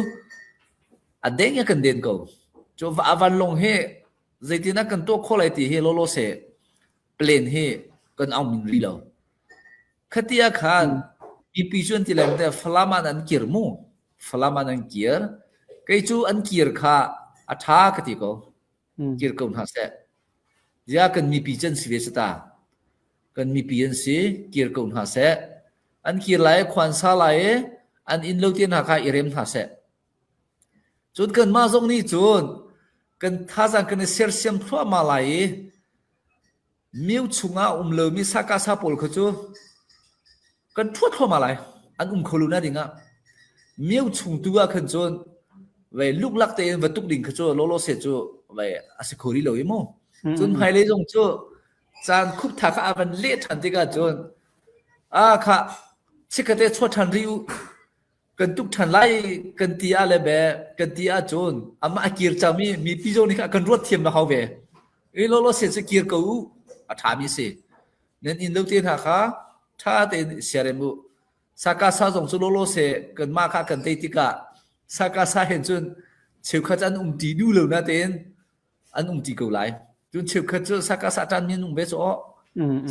a deng i kan den ko. Cu va-, a vanlawng hi zeitin ah kan tuah khawh lai ti hi lawlaw seh plan hi kan auh min rih lo. Khati ah khan mipi cu an ti lengte Falam ah an kir mu. Falam ah an kir. Kei cu an kir kha a ṭha ka ti ko. Kir ko hna seh. Zia kan mipi can si ve si ta. Kan mipi an si, kir ko hna seh. An kir lai, khuan sa lai, an inn lo te hna kha i rem hna seh. Cun kanmah zong nih cun kan thazaang kan i sersiam thluahmah lai i Myo chunga um lo mi sakasa pawl kha chu kan thuat kho ma lai, an um kho lo na dinga. Myo chung tu a khan chun vai luklak te in va tuk ding kha chu lo lo se chu vai a si kho ri lo i mo. Chun hmai le zong chu chan khup tha kha a van le than ti ka chun a kha chi kha te chua than ri u. Kan tuk than lai, kan ti a le be, kan ti a chun ama a kir chang mi mipi zong ni kha kan ruat thiam na hau ve. I lo lo se chu kir ko u a tha mi se. Nen in lo te na kha tha te in sia rem u. Sakasa zong chu lo lo se kan ma kha kan te ti ka. Sakasa hen chun cheu kha chan um ti du lo na te in an um ti ko lai. Tun cheu khat chu sakasa tan mi nung be chu aw.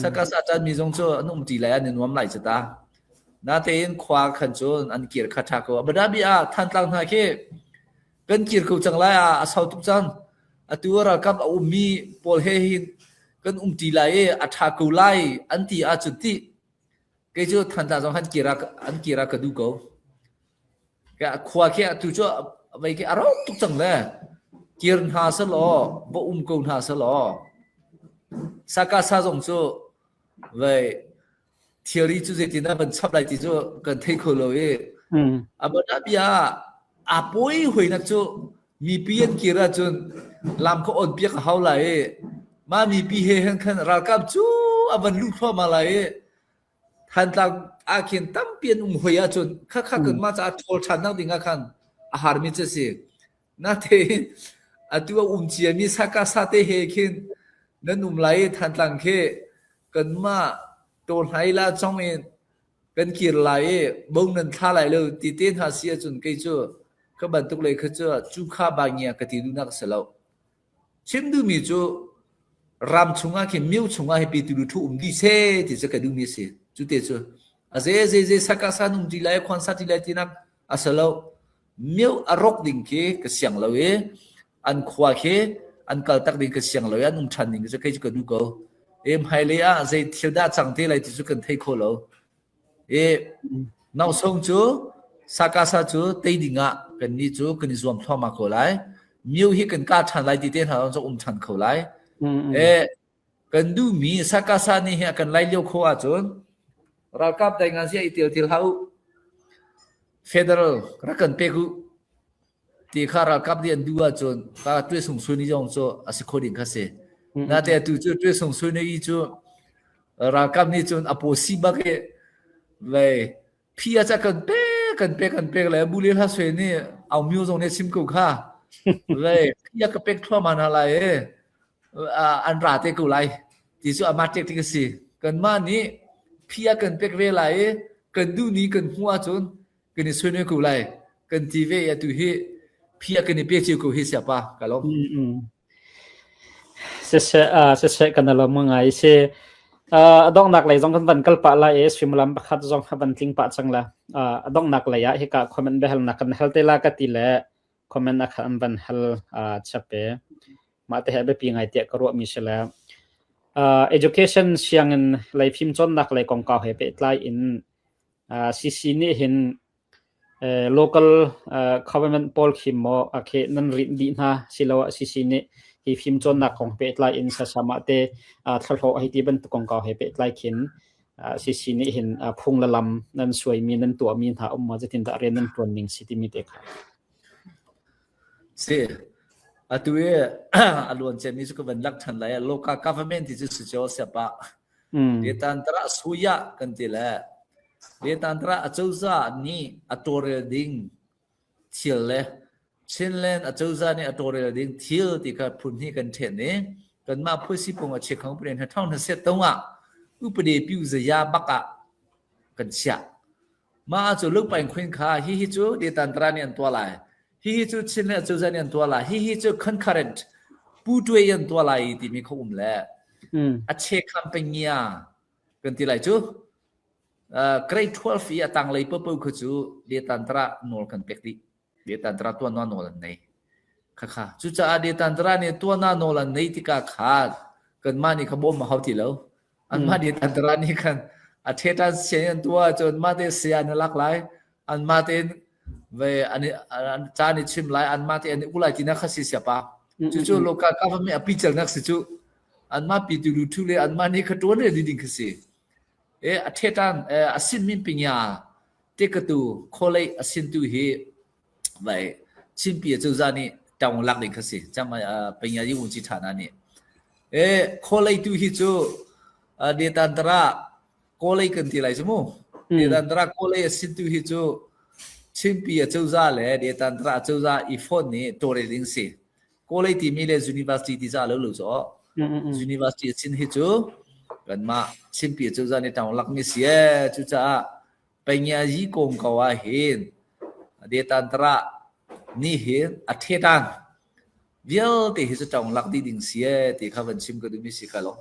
Sakasa tan mi zong chu an um ti lai an nuam lai chu ta. Na te in khua khan chu an kir kha tha ko. Abada bi a than tlang hna khi kan kir ko chang lai a, a sau tuk chan. A tu a ralkap a um mi pawl he hin kan um ti lai e, a tha ko lai an ti a chun ti. Kei chu than tlang zong han kira, an kira ka du ko. Ka khua khi a tu chu a vai khi a rau tuk chang le. Kir hna sa lo, va um ko hna sa lo. Sakasa zong chu vai theory chu zeitin a van chap lai ti chu kan thei kho lo i. A ban a bia a poi hoi nak chu mipi an kira chun lam kha on piak a hau lai i. Ma mipi he hen khan ralkap chu a van lut kho ma lai i. Thantlang a khin tampi an um hoi a chun kha kha kan ma cha a thol than nak ding a khan a har mi che si. Na te in a tu a um chia mi sakasa te he khin nan um lai i Thantlang khe kan ma to hnai la chong in kan kir lai i bong nan thla lai lo ti te hna si a chun kei chu ka bantuk lei kha chu chu kha ba ngia ka ti duh nak sa lo. Chim duh mi cu ram chunga khi myo chunga hi pitu lu thu um dih se ti cu ka duh mi si. Cu te cu a ze ze ze sakasa nung ti lai khuan sa ti lai ti nak a sa lo. Myo a rok ding khi ka siang lo i an khua khi an kaltak ding ka siang lo i an um than ding cu kei cu ka duh ko. E hmai le ah zei thil dah cang te lai ti cu kan thei kho lo. E, nausong cu sakasa cu tei dingah kannih cu kan i zuam thluahmah ko lai. Myo hi kan kah ṭhan lai ti te hna zong cu um ṭhan kho lai. E, kan duhmi sakasa nih hi a kan lai lio kho ahcun ralkap dai ngan si ah i tel tel hlah u. Federal rak kan pek u. Ti kha ralkap nih an duh ahcun ka tuai sung sui nih zong cu a si kho ding kha si. Nate atu cu tuai sung sui nih i cu ralkap nih cun a paw si bak i vei phi a ca kan pek, kan pek, kan pek le bu le hla sui nih au myo zong nih chim ko kha vei phi a ka pek thluahmah hna lai e, aa, an ra te ko lai ti cu a mat tek tik a si. Kanmah nih phi a kan pek ve lai e, kan duh ni kan hmuh ahcun kan i suai ko lai kan ti ve i atu hi phi a kan i pe cio ko hi siapa ka lawm. Siseh, ah, siseh kan a lawm ngai si. Ah, a donghnak lei zong kan van kal pah lai e, suimilam pakhat zong a van tling pah cang la. Ah, a donghnak lei ah hika comment biahalnak kan hal te la ka ti le comment a khat an van hal, ah, chap e. Mah te he a biapi ngai tiah ka ruahmi si le. Ah, education siangin lei fimcawnnak lei kongkau he pehtlai in, ah, C C nih hin eh, local, eh, government pawl khi maw a khi nan rinh dih hna si lo ah C C nih hi fimcawnnak kong pehtlai in sasama te, ah, thlahlawh hei ti bantuk kong kau hei pehtlai khin, ah, C C nih hin, ah, phung le lam nan suaimi nan tuahmi hna um maw, zeitindah rian nan ṭuan ning si timi te kha. Si. Atu i a luan cemmi cu ka van lak ṭhan lai. Local government ti cu si cio siapa. Detantara suya kan ti le. Detantara acozah nih a tawrel ding thil le Chinland acozah nih a tawrel ding thil ti kha phun hi kan ṭhen i kanmah phuisi pung a chek khang pune hna thawng hna set tong ah upadi piu zaya bak ah kan chiah. Mah cu lo pain khuin kha hihi cu Detantara nih an tuah lai. Hihi cu Chinland acozah nih an tuah lai. Hihi cu concurrent putuai an tuah lai timi kha um le a chek khang pangia kan ti lai cu. Ah, grade twelve i a tang lei paoh paoh kha cu Detantara nawl kan pek dih. Detantara tuannak nawl an nei. Kha kha. Cucaah Detantara nih tuannak nawl an nei tikah kha kanmah nih kha bawm a hau ti lo. Anmah Detantara nih khan a ṭhetan sia an tuah, cun anmah te sia an lak lai. Anmah tein ve an, an, ca an i chim lai, anmah te an i uk lai tinak kha si siapa. Cucu local government a picalnak si cu. anmah pitu lu thu le anmah nih kha tuan rih ding kha si. E, a thetan, e, a sin min penya te katu kholei a sin tu hi vai Chinpi a cozah nih tawng lak ding kha si. Cam, a, penya yi wun ci thana nih. E, kholei tu hi cu, a, detan tara kholei kan ti lai cu mu. Detan tara kholei a sin tu hi cu Chinpi a cozah le detan tara a cozah i fon nih tore ding si. Kholei timi le university ti ca lo lo cu. University a sin hi cu kanmah Chinpi a cozah nih tawng lakmi si e. Cucaah penya yi kong ko ah hin detan tara nih hin a thetan vialte hi cu tawng lak dih ding si e ti kha van chim ka duhmi si kha lo.